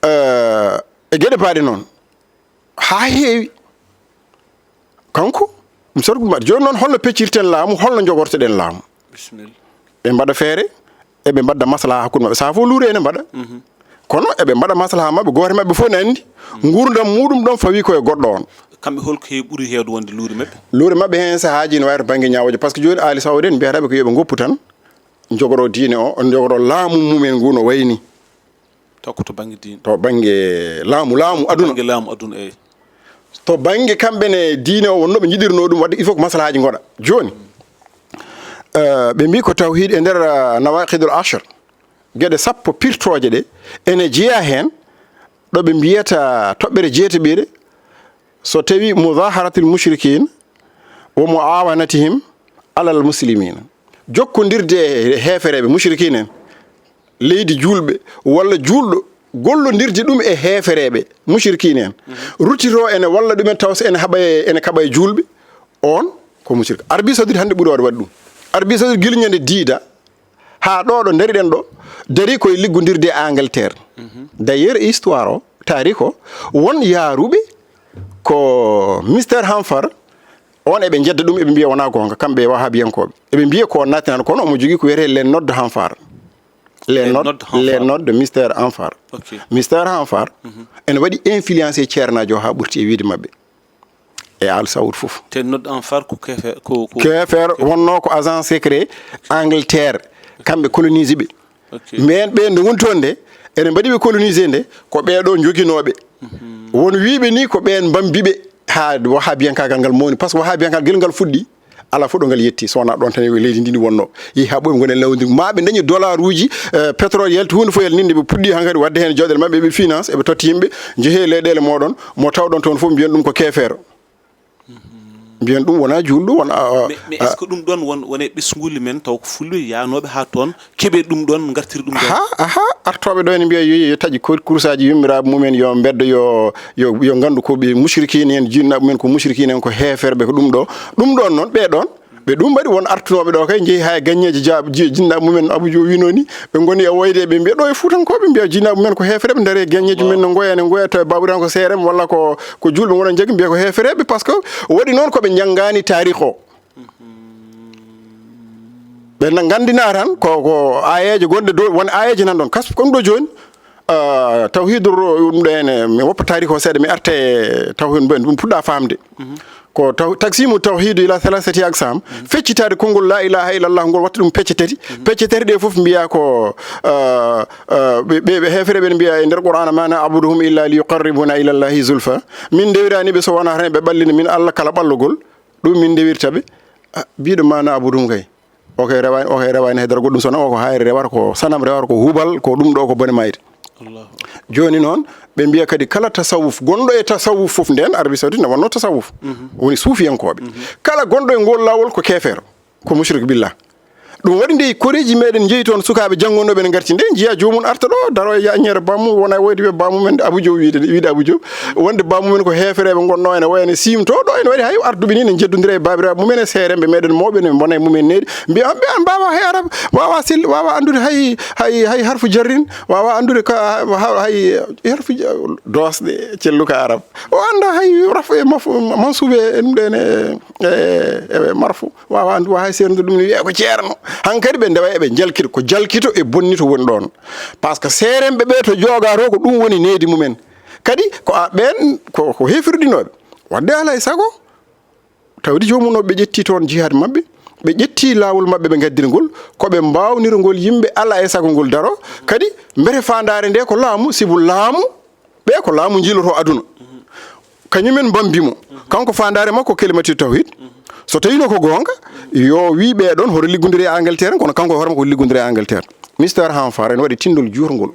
Eh, e geɗe baaɗe noon. Haa heewi. Kanko, ɗum sarɗi ɗum waɗi. Jooni noon, holno peccirten laamu, holno njogortoɗen laamu? Bisimilla. Ɓe mbaɗa feere, eɓe mbaɗda maslaha hakkunde maɓɓe. Sahaa fof luure ene mbaɗa. Mhm. Kono eɓe mbaɗa maslaha maɓɓe, gooto maɓɓe fof ne anndi nguurndam muɗum ɗon fawi ko e goɗɗo on. Kamɓe holko he ɓuri heewde wonde luure maɓɓe? Luure maɓɓe heen sahaaji no wayata bannge ñaawooje, par ce que jooni Aali Sawde en mbiyata ɓe ko yo ɓe ngoppu tan, njogoro diine o, njogoro laamu mumen ngu no wayni. Taw ko to bannge diine. To bannge laamu, laamu aduna. Bannge laamu aduna, eyi. To bannge kamɓe ne diine o wonno ɓe njiɗirno ɗum, wadde il faut ko maslahaaji ngoɗa. Jooni, eh, ɓe mbi ko tawhid e nder, eh, nawaqidul ashar, geɗe sappo pirtooje ɗe ene jeya heen, ɗo ɓe mbiyata toɓɓere jeetaɓere, so tawi mudaharatil mushrikin wa muawanatihim alal muslimin, jokkondirde e heefereɓe mushrikin en, leydi juulɓe walla juulɗo gollondirde ɗum e heefereɓe mushrikin en, ruttito ene walla ɗumen taw so ene haɓa e, ene kaɓa e juulɓe, on ko mushrik. Arabie Saoudite hannde ɓuri waɗde waɗi ɗum. Arabie Saoudite gila ñande diida haa ɗo ɗo ndariɗen ɗo, dari koye liggondirde e Angleterre. D'ailleurs, histoire o, taarikh o, won yaaruɓe ko Mister Hanfar, on eɓe njedda ɗum, eɓe mbiya wona goonga, kamɓe e wahabiyankooɓe. Eɓe mbiya ko on nattinano, kono omo jogii ko wiyetee les notes de Hanfar. Les Les notes, notes de Hanfar. Les notes de Mister Hanfar. Ok. Mister Hanfar ene waɗi influencé ceernaajo haa ɓurti e wiyde maɓɓe e Al Saoud fof. Te notes de Hanfar ko kefe, ko, ko Keefeer wonno ko agent secret Angleterre, kamɓe colonise ɓe. Ok. Men ɓe nde woni toon nde, ene mbaɗi ɓe colonisé nde, ko ɓeeɗo joginooɓe. Won wiiɓe ni ko ɓeen mbambi ɓe haa wahabiyankaagal ngal mawni, par ce que wahabiyankaagal gila ngal fuɗɗi, ala fof ɗo ngal yetti, so wonaa ɗoon tan e leydi ndi ndi wonno. Yehi haa ɓooyi ɓe ngoni e lawndi, ma ɓe ndañi dollar uji, eh, pétrole yalti, huunde fof yalti, nde ɓe puɗɗi hankadi waɗde heen jooɗeele maɓɓe, ɓe finance, eɓe totti yimɓe, njehee leyɗeele mooɗon, mo tawɗon toon fof mbiyen ɗum ko keefeero. Mbiyen ɗum wona juulɗo, wona, ah, Mais, mais est ce que ɗum ɗon won, wone ɓesnguli men taw ko fulɓe yaanooɓe haa toon keɓe ɗum ɗon, ngartiri ɗum ɗon? Aha, aha, artooɓe ɗo ene mbiya yo, yo taƴi ko-, kurusaaji yummiraaɓe mumen, yo mbeddo, yo, yo, yo nganndu ko ɓe mushrikina en, jinnaaɓe mumen ko mushrikina en, ko heeferɓe, ko ɗum ɗo. Ɗum ɗon noon, ɓee ɗoon, ɓe ɗum mbaɗi, won artunooɓe ɗo kay, njehi haa e gaññeeji jaaɓ-, ji-, jinnaaɓe mumen, Abou Diop wino ni, ɓe ngoni e woyde, ɓe mbiya ɗo e Fuutankooɓe, mbiya jinnaaɓe mumen ko heefereɓe, ndaare gaññeeji mumen no ngoya, ne ngoya, tawa baaburan ko seerem walla ko, ko juulɓe ngoɗon jaggi, mbiya ko heefereɓe, par ce que waɗi noon ko ɓe njanngaani taarikh o. Ɓe na nganndina tan ko, ko aayeeje gonɗe dow, won aayeeje nan ɗon. Kas-, comme ɗo jooni, ah, tawhidu ro-, ɗum ɗo ene, mi woppa taarikh o seeɗa, mi arta e tawhid mbo ɗum puɗɗa faamde. Ko taw-, taksimu tawhidu ila thalathati aksam, feccitaade konngol la ilaha illallah ngol, watta ɗum pecce tati. Pecce tati ɗe fof mbiya ko, ah, ah, ɓe, ɓe, ɓe heefere ɓe mbiya e nder Qur'ana, "Ma na'buduhum illa li yuqarribuna ila Allahi zulfa." Min ndewirani ɓe so wona tan ɓe ɓallina min Allah kala ɓallogol. Ɗum min ndewirta ɓe. Ah, biɗo ma na'buduhum kay. O kay rewaani, o kay rewaani haydara goɗɗum, so wonaa o ko hayre rewata, ko sanam rewata, ko hubal, ko ɗum ɗo ko bone mayde. Allahu. Jooni noon, ɓe mbiya kadi kala tasawuf, gonɗo e tasawuf fof, nden Arabie Saoudite ne wonno tasawuf. Woni suufiyankooɓe. Kala gonɗo e ngol laawol ko keefeero, ko mushrik billah. Ɗum waɗi nde koreeji meɗen njehi toon, sukaaɓe janngonooɓe ne ngarti nde, njiya joomum arta ɗo, daro e yaññere bamum, wona e woyde ɓe bamum en Abou Diop, wiide, wiide Abou Diop. Wonde bamum en ko heefereɓe ngonno ene wayno siimto ɗo, ene waɗi hay arduɓe ni ne njeddondira e baabiraaɓe mumen e seeremɓe meɗen mawɓe ne mbona e mumen neeɗi. Mbiya, "An ɓe an mbawa hay arab, wawa sel, wawa anndude hay, hay, hay harfu jarrin, wawa anndude ka, ha-, hay harfu ja-, doosɗe celluka arab. O annda hay rafu e mafu, mansuuɓe e ɗum ɗen e, e, e marfu." Wawa anndu, wawa hay seernde ɗum ne wiya ko ceerno. Hankadi ɓe ndewa eɓe jalkito, ko jalkito e bonnito woni ɗon. Par ce que seeremɓe ɓe to jooga to ko ɗum woni needi mumen. Kadi ko a, ɓen ko, ko heefirɗinooɓe. Wadde alaa e sago, tawde joomum o ɓe ƴetti toon jihaad maɓɓe, ɓe ƴetti laawol maɓɓe ɓe ngaddirgol, ko ɓe mbaawnirgol yimɓe alaa e sago ngol daro. Kadi mbete faandaare nde ko laamu, sibu laamu ɓe ko laamu njiiloto aduna. Kañumen mbambi mo. Kanko faandaare makko kelimatu tawhid. So tawino ko goonga, yo wi ɓee ɗon hoto liggondire e Angleterre, kono kanko e hoore makko liggondire e Angleterre. Mister Hanfar ene waɗi tindol juutngol.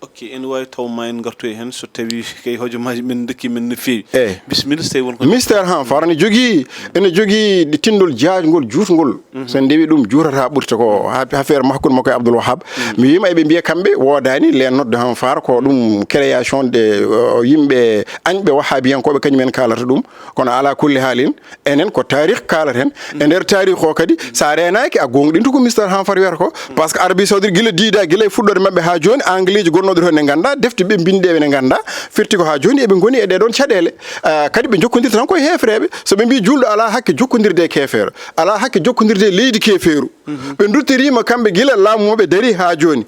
Ok, ene waawi taw ma en ngartu e heen so tawi kay hojomaaji men ndekki men no feewi. Eyi. Bisimilla, so tawi won ko. Mister Hanfar ene jogii, ene jogii tindol jaajngol, juutngol. So en ndewi ɗum juutata ɓurta ko ha, ha feere hakkunde makko e Abdoul Wahab. Mi wiima eɓe mbiya kamɓe woodaani les notes de Hanfar, ko ɗum création de, euh, yimɓe añɓe wahabiyankooɓe, kañum en kaalata ɗum. Kono ala kulli haalin, enen ko taarikh kaalaten. E nder taarikh o kadi, sa reenaaki, a goongɗintu ko Mister Hanfar wiyata ko. Par ce que Arabie Saoudite gila diida, gila e fuɗɗoode maɓɓe ha jooni, Angleeji gonnooɓe toon ne ngannda, defte ɓe mbindeeɓe ne ngannda, firti ko ha jooni eɓe ngoni e ɗee ɗon caɗeele. Ah, kadi ɓe jokkondirta tan koye heefereɓe. So ɓe mbi juulɗo ala hakke jokkondirde e keefeero, ala hakke jokkondirde e leydi keefeeru. Ɓe duttoriima kamɓe gila laamu maɓɓe dari ha jooni.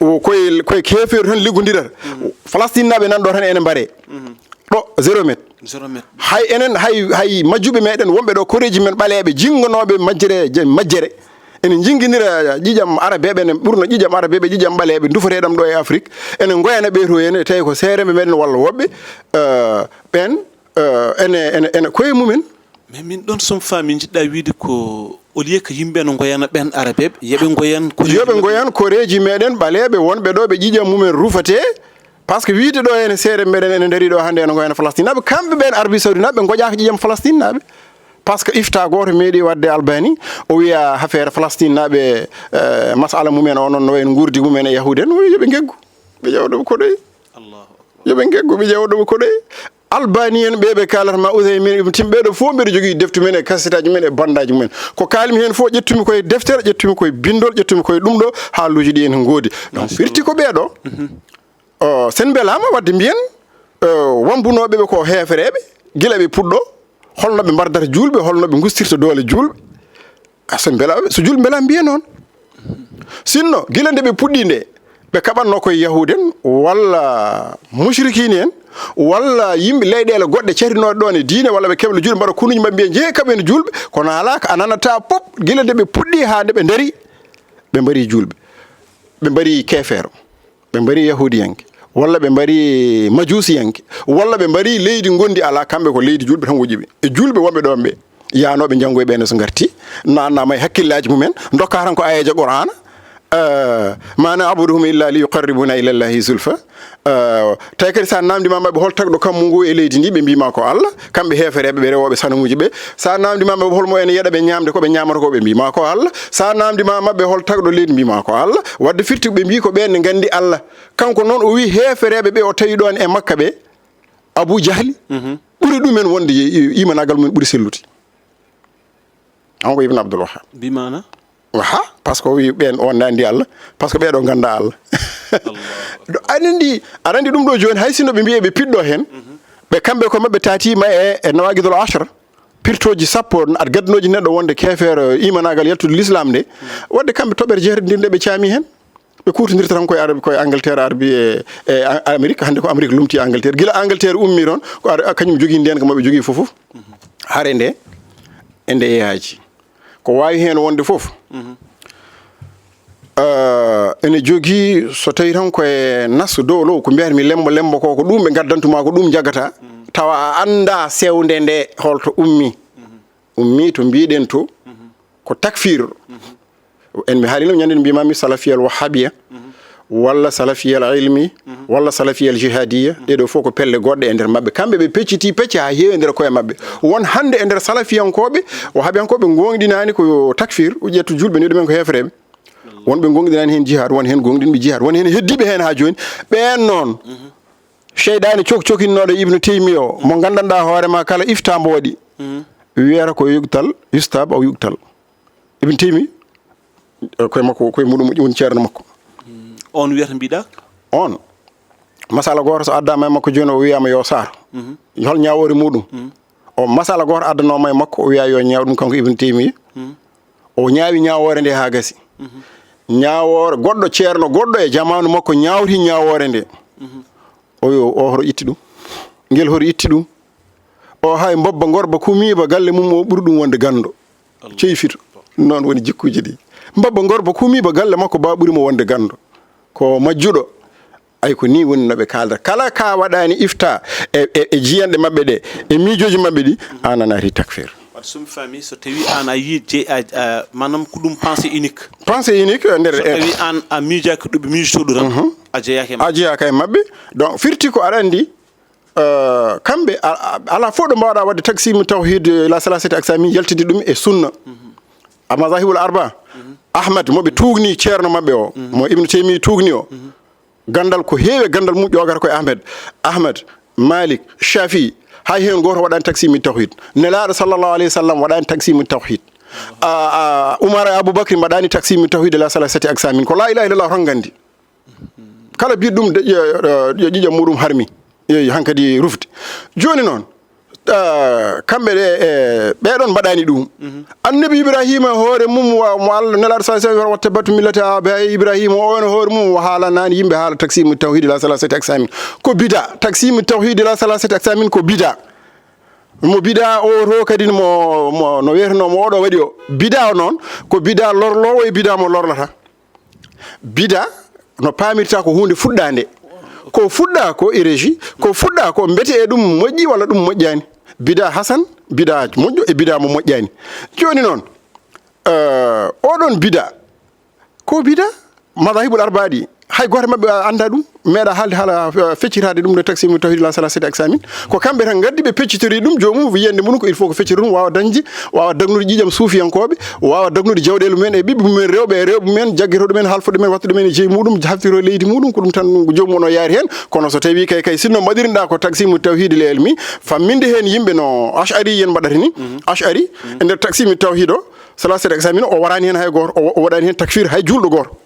O koye, koye keefeeru tan liggondirata. Falastinnaɓe nan ɗo tan ene mbare. Ɗo, zéro mètre. Zéro mètre. Hay enen, hay, hay majjuɓe meɗen wonɓe ɗo, koreeji men ɓaleeɓe, jingonooɓe majjere, je-, majjere. Ene jinginira ƴiƴam arabeeɓe, ene ɓurna ƴiƴam arabeeɓe, ƴiƴam ɓaleeɓe, dufateeɗam ɗo e Afrik. Ene ngoyana ɓe to hene, tawi ko seeremɓe meɗen walla woɓɓe. Eh, ɓen, eh, ene, ene, ene koye mumen. Mais min ɗon, son fa min jiɗɗa wiide ko, au lieu que yimɓe no ngoyana ɓen arabeeɓe, yoɓe ngoyan ko yoɓe ngoyan koreeji meɗen ɓaleeɓe wonɓe ɗo, ɓe ƴiƴam mumen rufate. Par ce que wiide ɗo ene seere meɗen ene ndari ɗo hannde ene ngoyana Falastinnaɓe, kamɓe ɓen Arabie Saoudite naɓe, ɓe ngoƴaka ƴiƴam Falastinnaɓe. Par ce que ifta gooto meeɗi waɗde Albani, o wiya affaire Falastinnaɓe, eh, masala mumen o noon no wayno nguurdi mumen e Yahuudi en, o wiya yoɓe ngeggu, ɓe ƴeewa ɗo ɓe koɗoyi. Allahu akbar. Yoɓe ngeggu, ɓe ƴeewa ɗo ɓe koɗoyi. Albani en ɓe, ɓe kaalata ma Uthaymin, Ibn Tim, ɓeɗo fof mbeɗa jogii defte men e kasetaji men e bandaji men. Ko kaalmi hen fof ƴettumi koye deftere, ƴettumi koye bindol, ƴettumi koye ɗum ɗo, haaluji ɗi ene ngoodi. Donc, firti ko ɓeɗo. O, sen mbelama wadde mbiyen, o, wambunoɓe ɓe ko heefereɓe, gila ɓe puɗɗo, holno ɓe mbardata julɓe, holno ɓe gustirta doole julɓe. A, so mbela-, so julɓe mbela mbiya noon. Sinno, gila nde ɓe puɗɗi nde, ɓe kaɓatno koye Yahuud en, walla mushrikini en, walla yimɓe leyɗeele goɗɗe carinooɗe ɗoon e diine, walla ɓe kebla julɓe, mbaɗa kunuuji maɓɓe, mbiya, "Njee kaɓen julɓe?" Ko naalaka, a nanata pop, gila nde ɓe puɗɗi haa nde ɓe ndari, ɓe mbari julɓe. Ɓe mbari keefeero. Ɓe mbari yahuudiyanke, walla ɓe mbari majuusiyanke, walla ɓe mbari leydi ngondi alaa, kamɓe ko leydi julɓe tan woƴƴi ɓe. E julɓe wonɓe ɗoon ɓe, yaanooɓe njanngoy ɓe ne so ngarti, naatna ma e hakkillaaji mumen, ndokka tan ko ayeeje Qur'aana, eh, "Ma na'buduhum illa li yuqarribuna ila Allahi zulfa." Eh, tawi kadi sa naamndiima maɓɓe hol tagɗo kammu ngu e leydi ndi, ɓe mbiima ko Allah, kamɓe heefereɓe, ɓe rewooɓe sanamuuji ɓe. Sa naamndiima maɓɓe hol mo ene yeɗa ɓe ñaamde ko ɓe mbiima ko Allah. Sa naamndiima maɓɓe hol tagɗo leydi, mbiima ko Allah. Wadde firti ɓe mbii ko ɓeen ne nganndi Allah. Kanko noon o wii heefereɓe ɓe o tawi ɗoon e Makka ɓe, Abu Jahli, ɓuri ɗumen wonde e, e imanaagal mum ɓuri sellude. Kanko Ibn Abdul Wahhab. Bi maana? Aha, par ce que o wii ɓeen on ne anndi Allah, par ce que ɓeeɗo ngannda Allah. Ɗo aɗa anndi, aɗa anndi ɗum ɗo jooni, hay sinno ɓe mbiye ɓe piɗɗo heen, ɓe kamɓe ko maɓɓe taatiima e, e Nawaqidul Ashra, pirtooji sappo, aɗa gaddanooji neɗɗo wonde keefeero, imanaagal yaltude l'islam nde, wadde kamɓe toɓɓere jeereɗe nde ɓe caami heen. Ɓe kuutondirta tan koye Arabi, koye Angleterre, Arabi e, e A-, Amérique. Hannde ko Amérique lomti Angleterre. Gila Angleterre ummi toon, ko Ara-, kañum jogii ndeenka maɓɓe jogii fof. Hare nde, e nde yaaji. Ko waawi heen wonde fof. Eh, ene jogii, so tawi tan koye nas dow low, ko mbiyatmi lembo, lembo ko, ko ɗum ɓe ngaddantuma, ko ɗum njaggata. Tawa a annda sewnde nde holto ummi. Ummi to mbiɗen to, ko takfir. En mi haalino ñande mbima mi salafiyal wahabiya, walla salafiyal ilmi, walla salafiyal jihadiya. Ɗeɗo fof ko pelle goɗɗe e nder maɓɓe. Kamɓe ɓe pecciti pecce ha heewi e nder koye maɓɓe. Won hande e nder salafiyankoɓe, wahabiyankoɓe gonɗinani ko takfir, ƴettu julɓe ni ɗumen ko heefereɓe. Wonɓe gonɗinani hen jihad, won hen gonɗinɓe jihad, won hen heddiɓe hen ha joni. Ɓen noon, seyɗani cok cokinnoɗo Ibnu Taymiya o, mo gandanɗa hoore ma kala ifta mbo waɗi, wiyata ko yuktal, yustab aw yuktal. Ibn Taymi, eh, koye makko, koye muɗum woni ceerno makko. On wiyata mbiɗa? On. Masala gooto so addama e makko jooni, o wiyama yo saar. Hol ñaawoore muɗum? O masala gooto addanoma e makko, o wiya yo ñaaw ɗum kanko Ibn Taymiya. O ñaawi ñaawoore nde haa gasi. Ñaawoore, goɗɗo ceerno, goɗɗo e jamaanu makko ñaawti ñaawoore nde. O yo, o hoto itti ɗum? Ngel hoto itti ɗum? O hay mbobba ngorba kumiiba galle mum o ɓuri ɗum wonde ganndo. Cey fito. Noon woni jikkuuji ɗi. Mbobba ngorba kumiiba galle makko ba ɓuri mo wonde ganndo. Ko majjuɗo. Ay, ko ni woni no ɓe kaaldata. Kala ka waɗani ifta e, e, e jiyanɗe maɓɓe ɗe, e miijooji maɓɓe ɗi, an a naati takfir. Wadde so mi faami, so tawi an a yi-, je-, a, a, maanaam ko ɗum pensée unique. Pensée unique, e nder, so tawi an a miijaaki ɗo ɓe miijotoo ɗo tan, a jeyaaka e maɓɓe. A jeyaaka e maɓɓe. Donc, firti ko aɗa anndi, Euh, kamɓe, a, a, alaa fof ɗo mbaawɗa waɗde taksimu tawhid, eh, la salasati aksami, yaltinde ɗum e sunna. A mazahibul arba. Ahmad, mo ɓe tuugni ceerno maɓɓe o, mo Ibn Taymiya tuugni o. Ganndal ko heewi, ganndal mum ƴoogata koye Ahmed. Ahmed, Malik, Shafi, hay heen gooto waɗani taksimu tawhid. Nelaaɗo sallallahu alayhi wa sallam waɗani taksimu tawhid. A, a, Umar e Abubakri mbaɗani taksimu tawhid la salasati aksamin. Ko la ilaha illallah tan nganndi. Kala mbiɗo ɗum de, yo, yo, yo ƴiƴam muɗum harmi. Yo, yo hankadi rufde. Jooni noon, Eh, kamɓe ɗe, eh, ɓee ɗon mbaɗani ɗum. Annabi Ibrahima e hoore mum, wa-, mo Allah nelaaɗo sallallahu alaihi wasallam, "Wattaba'tu millata abai Ibrahima", o on e hoore mum o haalanaani yimɓe haala taksimu tawhid ila salasati aksamin. Ko bida, taksimu tawhid ila salasati aksamin ko bida. Mo bida o to kadi mo, mo, no wiyeteno mo oɗo waɗi o. Bida o noon, ko bida lorlowo e bida mo lorlata. Bida no paamirta ko huunde fuɗɗaande. Ko fuɗɗa ko e régie, ko fuɗɗa ko mbete e ɗum moƴƴi walla ɗum moƴƴaani. Bida hasan, bida moƴƴo e bida mo moƴƴaani. Jooni noon, eh, oɗon bida, ko bida, madahibul arba'a ɗi, hay gooto maɓɓe annda ɗum, meeɗa haalde haala, eh, feccitaade ɗum no taksimu tawhid ila salasati aksamin. Ko kamɓe tan ngaddi ɓe peccitori ɗum, joomum yiyande mum ko il faut ko feccita ɗum, waawa dañde, waawa dagnude ƴiiƴam suufiyankooɓe, waawa dagnude jawɗeele mumen e ɓiɓɓe mumen rewɓe e rewɓe mumen, jaggetooɗo men, halfuɗo men, wattuɗo men e jeyi muɗum, haftiro leydi muɗum, ko ɗum tan joomum on o yaari heen. Kono so tawii kay, kay sinno mbaɗirɗa ko taksimu tawhid lil ilmi, famminde heen yimɓe no Ash'ari en mbaɗata ni, Ash'ari, e nder taksimu tawhid o, salasati aksamin, o waraani heen hay gooto, o, o waɗaani heen takfir hay juulɗo gooto.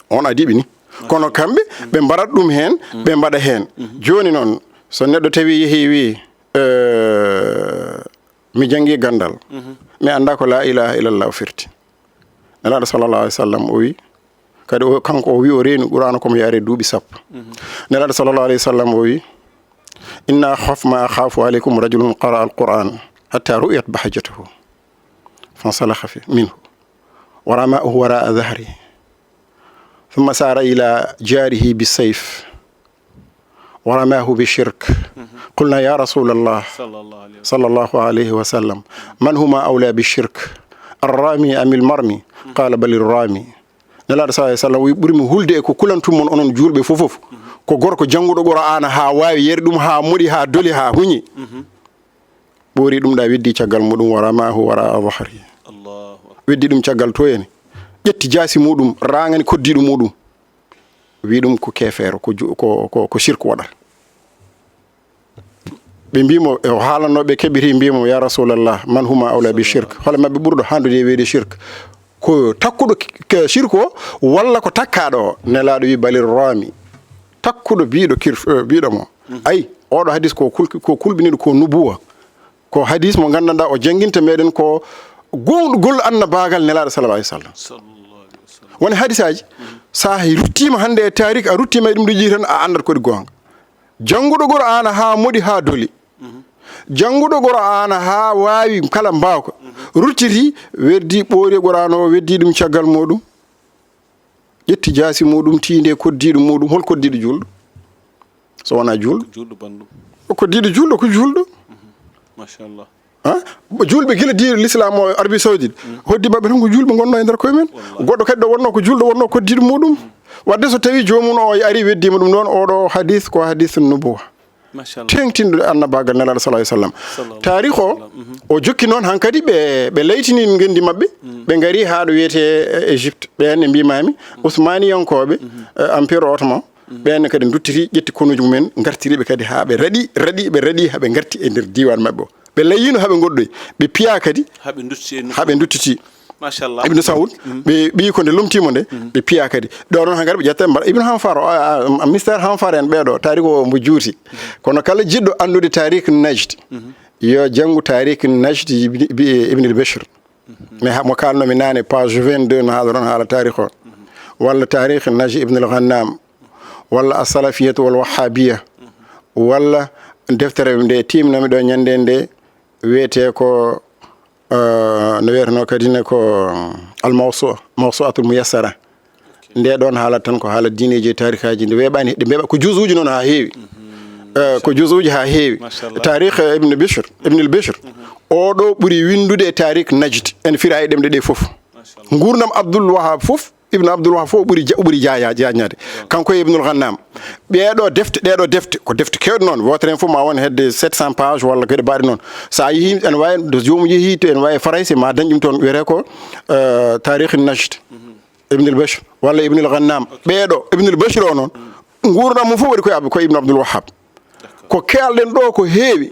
On adii ɓe ni. Kono kamɓe, ɓe mbarat ɗum heen, ɓe mbaɗa heen. Jooni noon, so neɗɗo tawi yehi wi, eh, mi janngi ganndal, mi annda ko la ilaha illallah firti. Nelaaɗo sallallahu alaihi wasallam o wi, kadi o, kanko o wi o reeni Qur'aana ko mo yaari duuɓi sappo. Nelaaɗo sallallahu alaihi wasallam o wi, "Inna akhaf ma akhafu alaikum rajulun qara'a al-Qur'an hatta ru'iyat bahjatuhu fansalakha fi, minhu wa rama'uhu wara'a dhahri. Thumma sara ila jarihi bisayf wa ramahu bishirk. Qulna ya Rasulallah sallallahu alaihi wasallam, man huma awla bishirk, arrami am ilmarmi?" Qala bal irrami. Nelaaɗo sallallahu alaihi wasallam wi, ɓuri mi hulde e ko kulantum mon onon juulɓe fof fof, ko gorko jannguɗo Qur'aana haa waawi, yeri ɗum haa moɗi, haa doli, haa huñi. Ɓoori ɗum ɗa, weddi caggal muɗum, wa ramahu wara'a dhahri. Allahu akbar. Weddi ɗum caggal to en. Ƴetti jaasi muɗum, raŋani koddiiɗo muɗum. Wi ɗum ko keefeero, ko ju-, ko, ko, ko shirk waɗata. Ɓe mbi mo, e o haalanno ɓe keɓiri, mbi mo, "Ya Rasulallah, man huma awla bi shirk?" Hola maɓɓe ɓurɗo handude e weede shirk? Ko takkuɗo k-, k-, shirk o, walla ko takkaaɗo o? Nelaaɗo wi, "Balir rami." Takkuɗo biiɗo kir-, eh, biiɗo mo. Ay, oɗo hadis ko kul-, ko kulɓiniɗo ko nubuwa. Ko hadis mo nganndanɗaa o jannginta meɗen ko goongɗugol annabaagal Nelaaɗo sallallahu alaihi wasallam. Sallallahu alaihi wasallam. Woni hadisaaji, so a ruttiima hannde e taariik, a ruttiima e ɗum ɗo jii tan, a anndat ko ɗi goonga. Jannguɗo Qur'aana haa moɗi haa doli. Jannguɗo Qur'aana haa waawi kala mbaawka. Ruttiti, weddi ɓoori Qur'aana o, weddi ɗum caggal muɗum. Ƴetti jaasi muɗum, tiinde koddiiɗo muɗum. Hol koddiiɗo juulɗo? So wonaa juulɗo. Ko juulɗo banndum. Ko koddiiɗo juulɗo, ko juulɗo. Machallah. Ha? Juulɓe gila diiɗo l'islam o Arabie Saoudite. Hoddi maɓɓe tan ko juulɓe ngonno e nder koye men. Wallahi. Goɗɗo kadi ɗo wonno ko juulɗo, wonno koddiiɗo muɗum. Wadde so tawi joomum o ari weddima ɗum ɗon, oɗo hadis ko hadis nubuwa. Machallah. Teŋtinɗo annabaagal Nelaaɗo sallallahu alaihi wasallam. Sallallahu alaihi wasallam. Taarikh o, o jokki noon hankadi ɓe, ɓe laytini ngenndi maɓɓe, ɓe ngari haa ɗo wiyetee, eh, Égypte. Ɓeen ɓe mbimami, Usmaniyankooɓe, eh, Empire Ottoman, ɓeen kadi nduttiti, ƴetti konuuji mumen, ngartiri ɓe kadi haa ɓe raɗi, raɗi, ɓe raɗi haa ɓe ngarti e nder diiwaan maɓɓe o. Ɓe layyino haa ɓe ngoɗɗoyi, ɓe piya kadi, haa ɓe nduttiti e nokku, haa ɓe nduttiti. Machallah. Ibnu Saud, ɓe ɓiyi ko nde lomtimo nde, ɓe piya kadi. Ɗo noon hankadi ɓe ƴetta, mbaɗa Ibnu Hanfar o, a, a, Mister Hanfar en ɓeeɗo, taarikh o mbo juuti. Kono kala jiɗɗo anndude taarikh Najd, yo janngu taarikh Najd Ibn, Ibn al-Bishr. Mais ha, mo kalnomi nane, page vingt-deux, no haala ɗon haala taarikh o. Walla taarikh Najd Ibn al-Ghannam. Walla As-Salafiyatu wal Wahhabiya. Walla deftere nde timnami ɗo ñande nde, wiyetee ko, eh, no wiyeteno kadi ne ko, eh, Al-Mawsu-, Mawsu'atul Muyassara. Nde ɗon haalata tan ko haala diineeji e taarikaaji, nde weeɓaani, ɗe mbeeɓa, ko juzuuji noon haa heewi. Eh, ko juzuuji haa heewi. Machallah. Taarikh, eh, Ibn Bishr, Ibn al-Bishr. Oɗo ɓuri winndude e taarikh Najd. En fira e ɗemɗe ɗe fof. Machallah. Nguurndam Abdul Wahhab fof, Ibn Abdul Wahhab fof o ɓuri ja-, o ɓuri jaaya-, jaañaade. Kanko e Ibnul Ghannam. Ɓeeɗo defte, ɗeeɗo defte, ko defte keewɗe noon. Wootere heen fof ma won hedde sept cents page walla geɗe baaɗe noon. So a yehi, ene waawi, so joomum yehi to, ene waawi Farayse, ma dañ ɗum toon, wiyetee ko, eh, Taarikh Najd. Ibnul Bishr walla Ibnul Ghannam. Ok. Ɓeeɗo, Ibnul Bishr o noon, nguurndam mum fof waɗi koye Ab-, koye Ibn Abdul Wahhab. D'accord. Ko kaalɗen ɗo ko heewi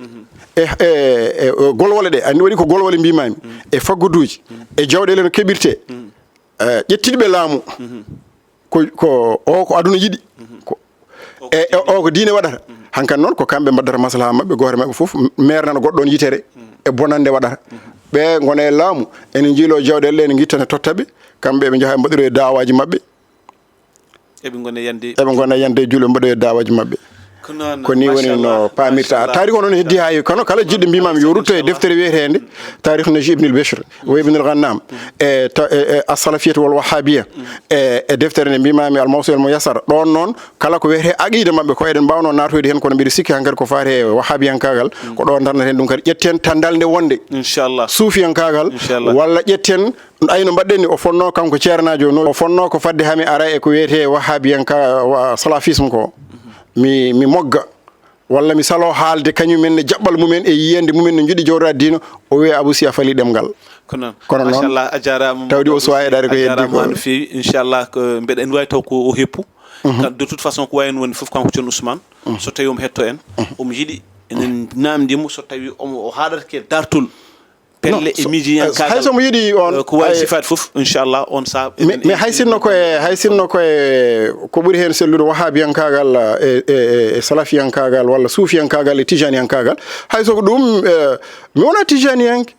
e, e, e, e golwole ɗe. Anndi waɗi ko golwole mbimami. E fagguduuji, e jawɗeele no keɓirte. Eh, ƴettiiɓe laamu. Ko, ko o ko aduna yiɗi. Ko, o ko e, e, diine. O ko diine waɗata. Hankan noon ko kamɓe mbaddata maslaha maɓɓe, gooto maɓɓe fof meernana goɗɗo on yitere e bonannde waɗata. Ɓe ngona e laamu, ene njiiloo jawɗeele ɗe, ene ngittana totta ɓe, kamɓe ɓe njaha ɓe mbaɗiroya daawaaji maɓɓe. Eɓe ngona yande. Eɓe ngona yande e juulɓe, mbaɗoya daawaaji maɓɓe. Ko noon, ko ni woni no paamirta. Taarikh o noon heddi hay kono kala jiɗɗo mbimami yo rutto e deftere wiyeteende Taarikh Naji Ibnul Bishr wa Ibnul Ghannam e ta- e- e As-Salafiyat wal Wahhabiya e e deftere nde mbimami Al Mawsu'at Al Muyassara. Ɗon noon kala ko wiyetee aqida maɓɓe ko eɗen mbawno naatoyde heen kono mbiɗa sikki hankadi ko faati e wahhabiyankaagal ko ɗo darneten ɗum kadi ƴetten tandal nde wonde inchallah suufiyankaagal inchallah walla ƴetten Ay no mbaɗɗen ni, o fonnoo kanko ceernaajo no, o fonnoo ko fadde hami ara e ko wiyetee wahhabiyanka wa salafisme ko. Mi mi mogga walla mi saloo haalde kañum en ne jaɓɓal mum en e yiyannde mum en no njoɗi jowraade diina, o wiya Abou Sy a falii ɗemngal. Ko noon. Kono noon, machallah, a jaaraama tawde o suwaa eɗaade ko a heddii jaaraama ko no feewi, inchallah ko mbeɗa ene waawi taw ko o heppu. Kan de toute façon ko wayi heen wonde fof kanko Ceerno Ousmane, so tawi omo hettoo en, omo yiɗi enen naamndii mo so tawi omo o haaɗata ke daartol pelle e miijiyankaagal hay somo yiɗi on ko wawi sifaade fof inchallah on saha mais hay sinno koye hay sinno koye ko ɓuri heen sellude wahabiyankaagal e e- e- e salafiyankaagal walla suufiyankaagal e tijaniyankaagal hay so ko ɗum eh, mi wona tijaniyanke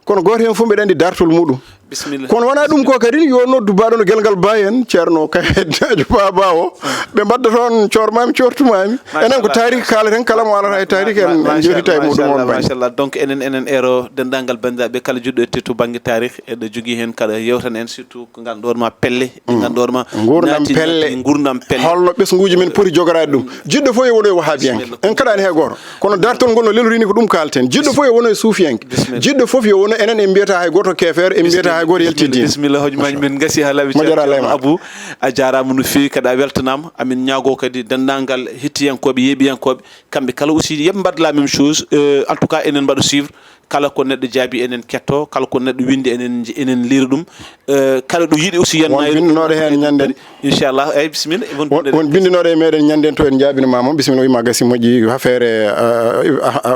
kono gooto heen fof mbeɗa anndi dartol muɗum bisimilla kono wona ɗum ko kadi yo noddu baɗono gelgal ba en ceerno kayeddajo baba o ɓe mbadda toon cormami cortumami enen ko tarik kalaten kala mo alata e tarik en en jewtita e muɗum on bani machallah donc enen enen ero denndaangal banndiraaɓe kala juɗɗo ette to bannge tarik eɗo jogii heen kala yewtan en surtout ko ngannduɗon ma pelle ɗi ngannduɗon ma nguurdam pelle nguurdam pelle holno ɓesnguuji men poti jogoraade ɗum jiɗɗo fof e wono e wahabiyanke en kaɗaani hay gooto kono dartol ngol no lelorini ko ɗum kalten jiɗɗo fof e wono e suufiyanke jiɗɗo fof yo wono enen en mbiyata hay gooto keefeero en mbiyata hay gooto yaltidiin bisimilla hojmaji men ngasi ha laabi ceerno abou a jaaraama no feewi kadi a weltanaama amin ñaagoo kadi denndaangal hettiyankooɓe yeeɓiyankooɓe kamɓe kala aussi yeɓe mbaɗ la même chose en tout cas enen mbaɗa suivre kala ko neɗɗo jaabi enen ketto kala ko neɗɗo windi enen enen liira ɗum kala ɗo yiɗi aussi yenna bindinooɗo heen ñande inchallah eyyi bisimilla won bindinooɗo e meɗen ñande to en jaabinima mo bisimilla wima gasi moƴƴi ha feere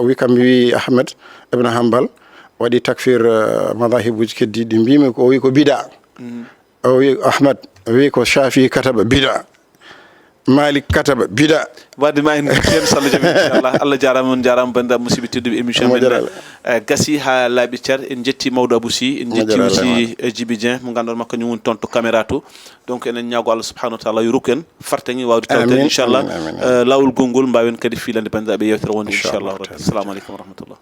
wi kam wi ahmed ibn hambal waɗi takfir madahibuji keddiɗi mbimi ko o wi ko bida o wi ahmed wi ko shafi kataba bida malik kataba bida wadde ma en guccen so allah jaɓi inchallah allah jarama on jarama bandiraɓe musidɓe tedduɓe émission men gasi ha laaɓi car en jetti mawɗo abou sy en jetti aussi djibi dien mo ganduɗa makko kañum woni toon to caméra to donc enen ñaago allah subhanahu wa taala yo rokku en fartaŋi wawde tawde inchallah lawol gongol mbawen kadi filande bandiraɓe yewtere wonde inchallah rabbi assalamu aleykum wa rahmatullah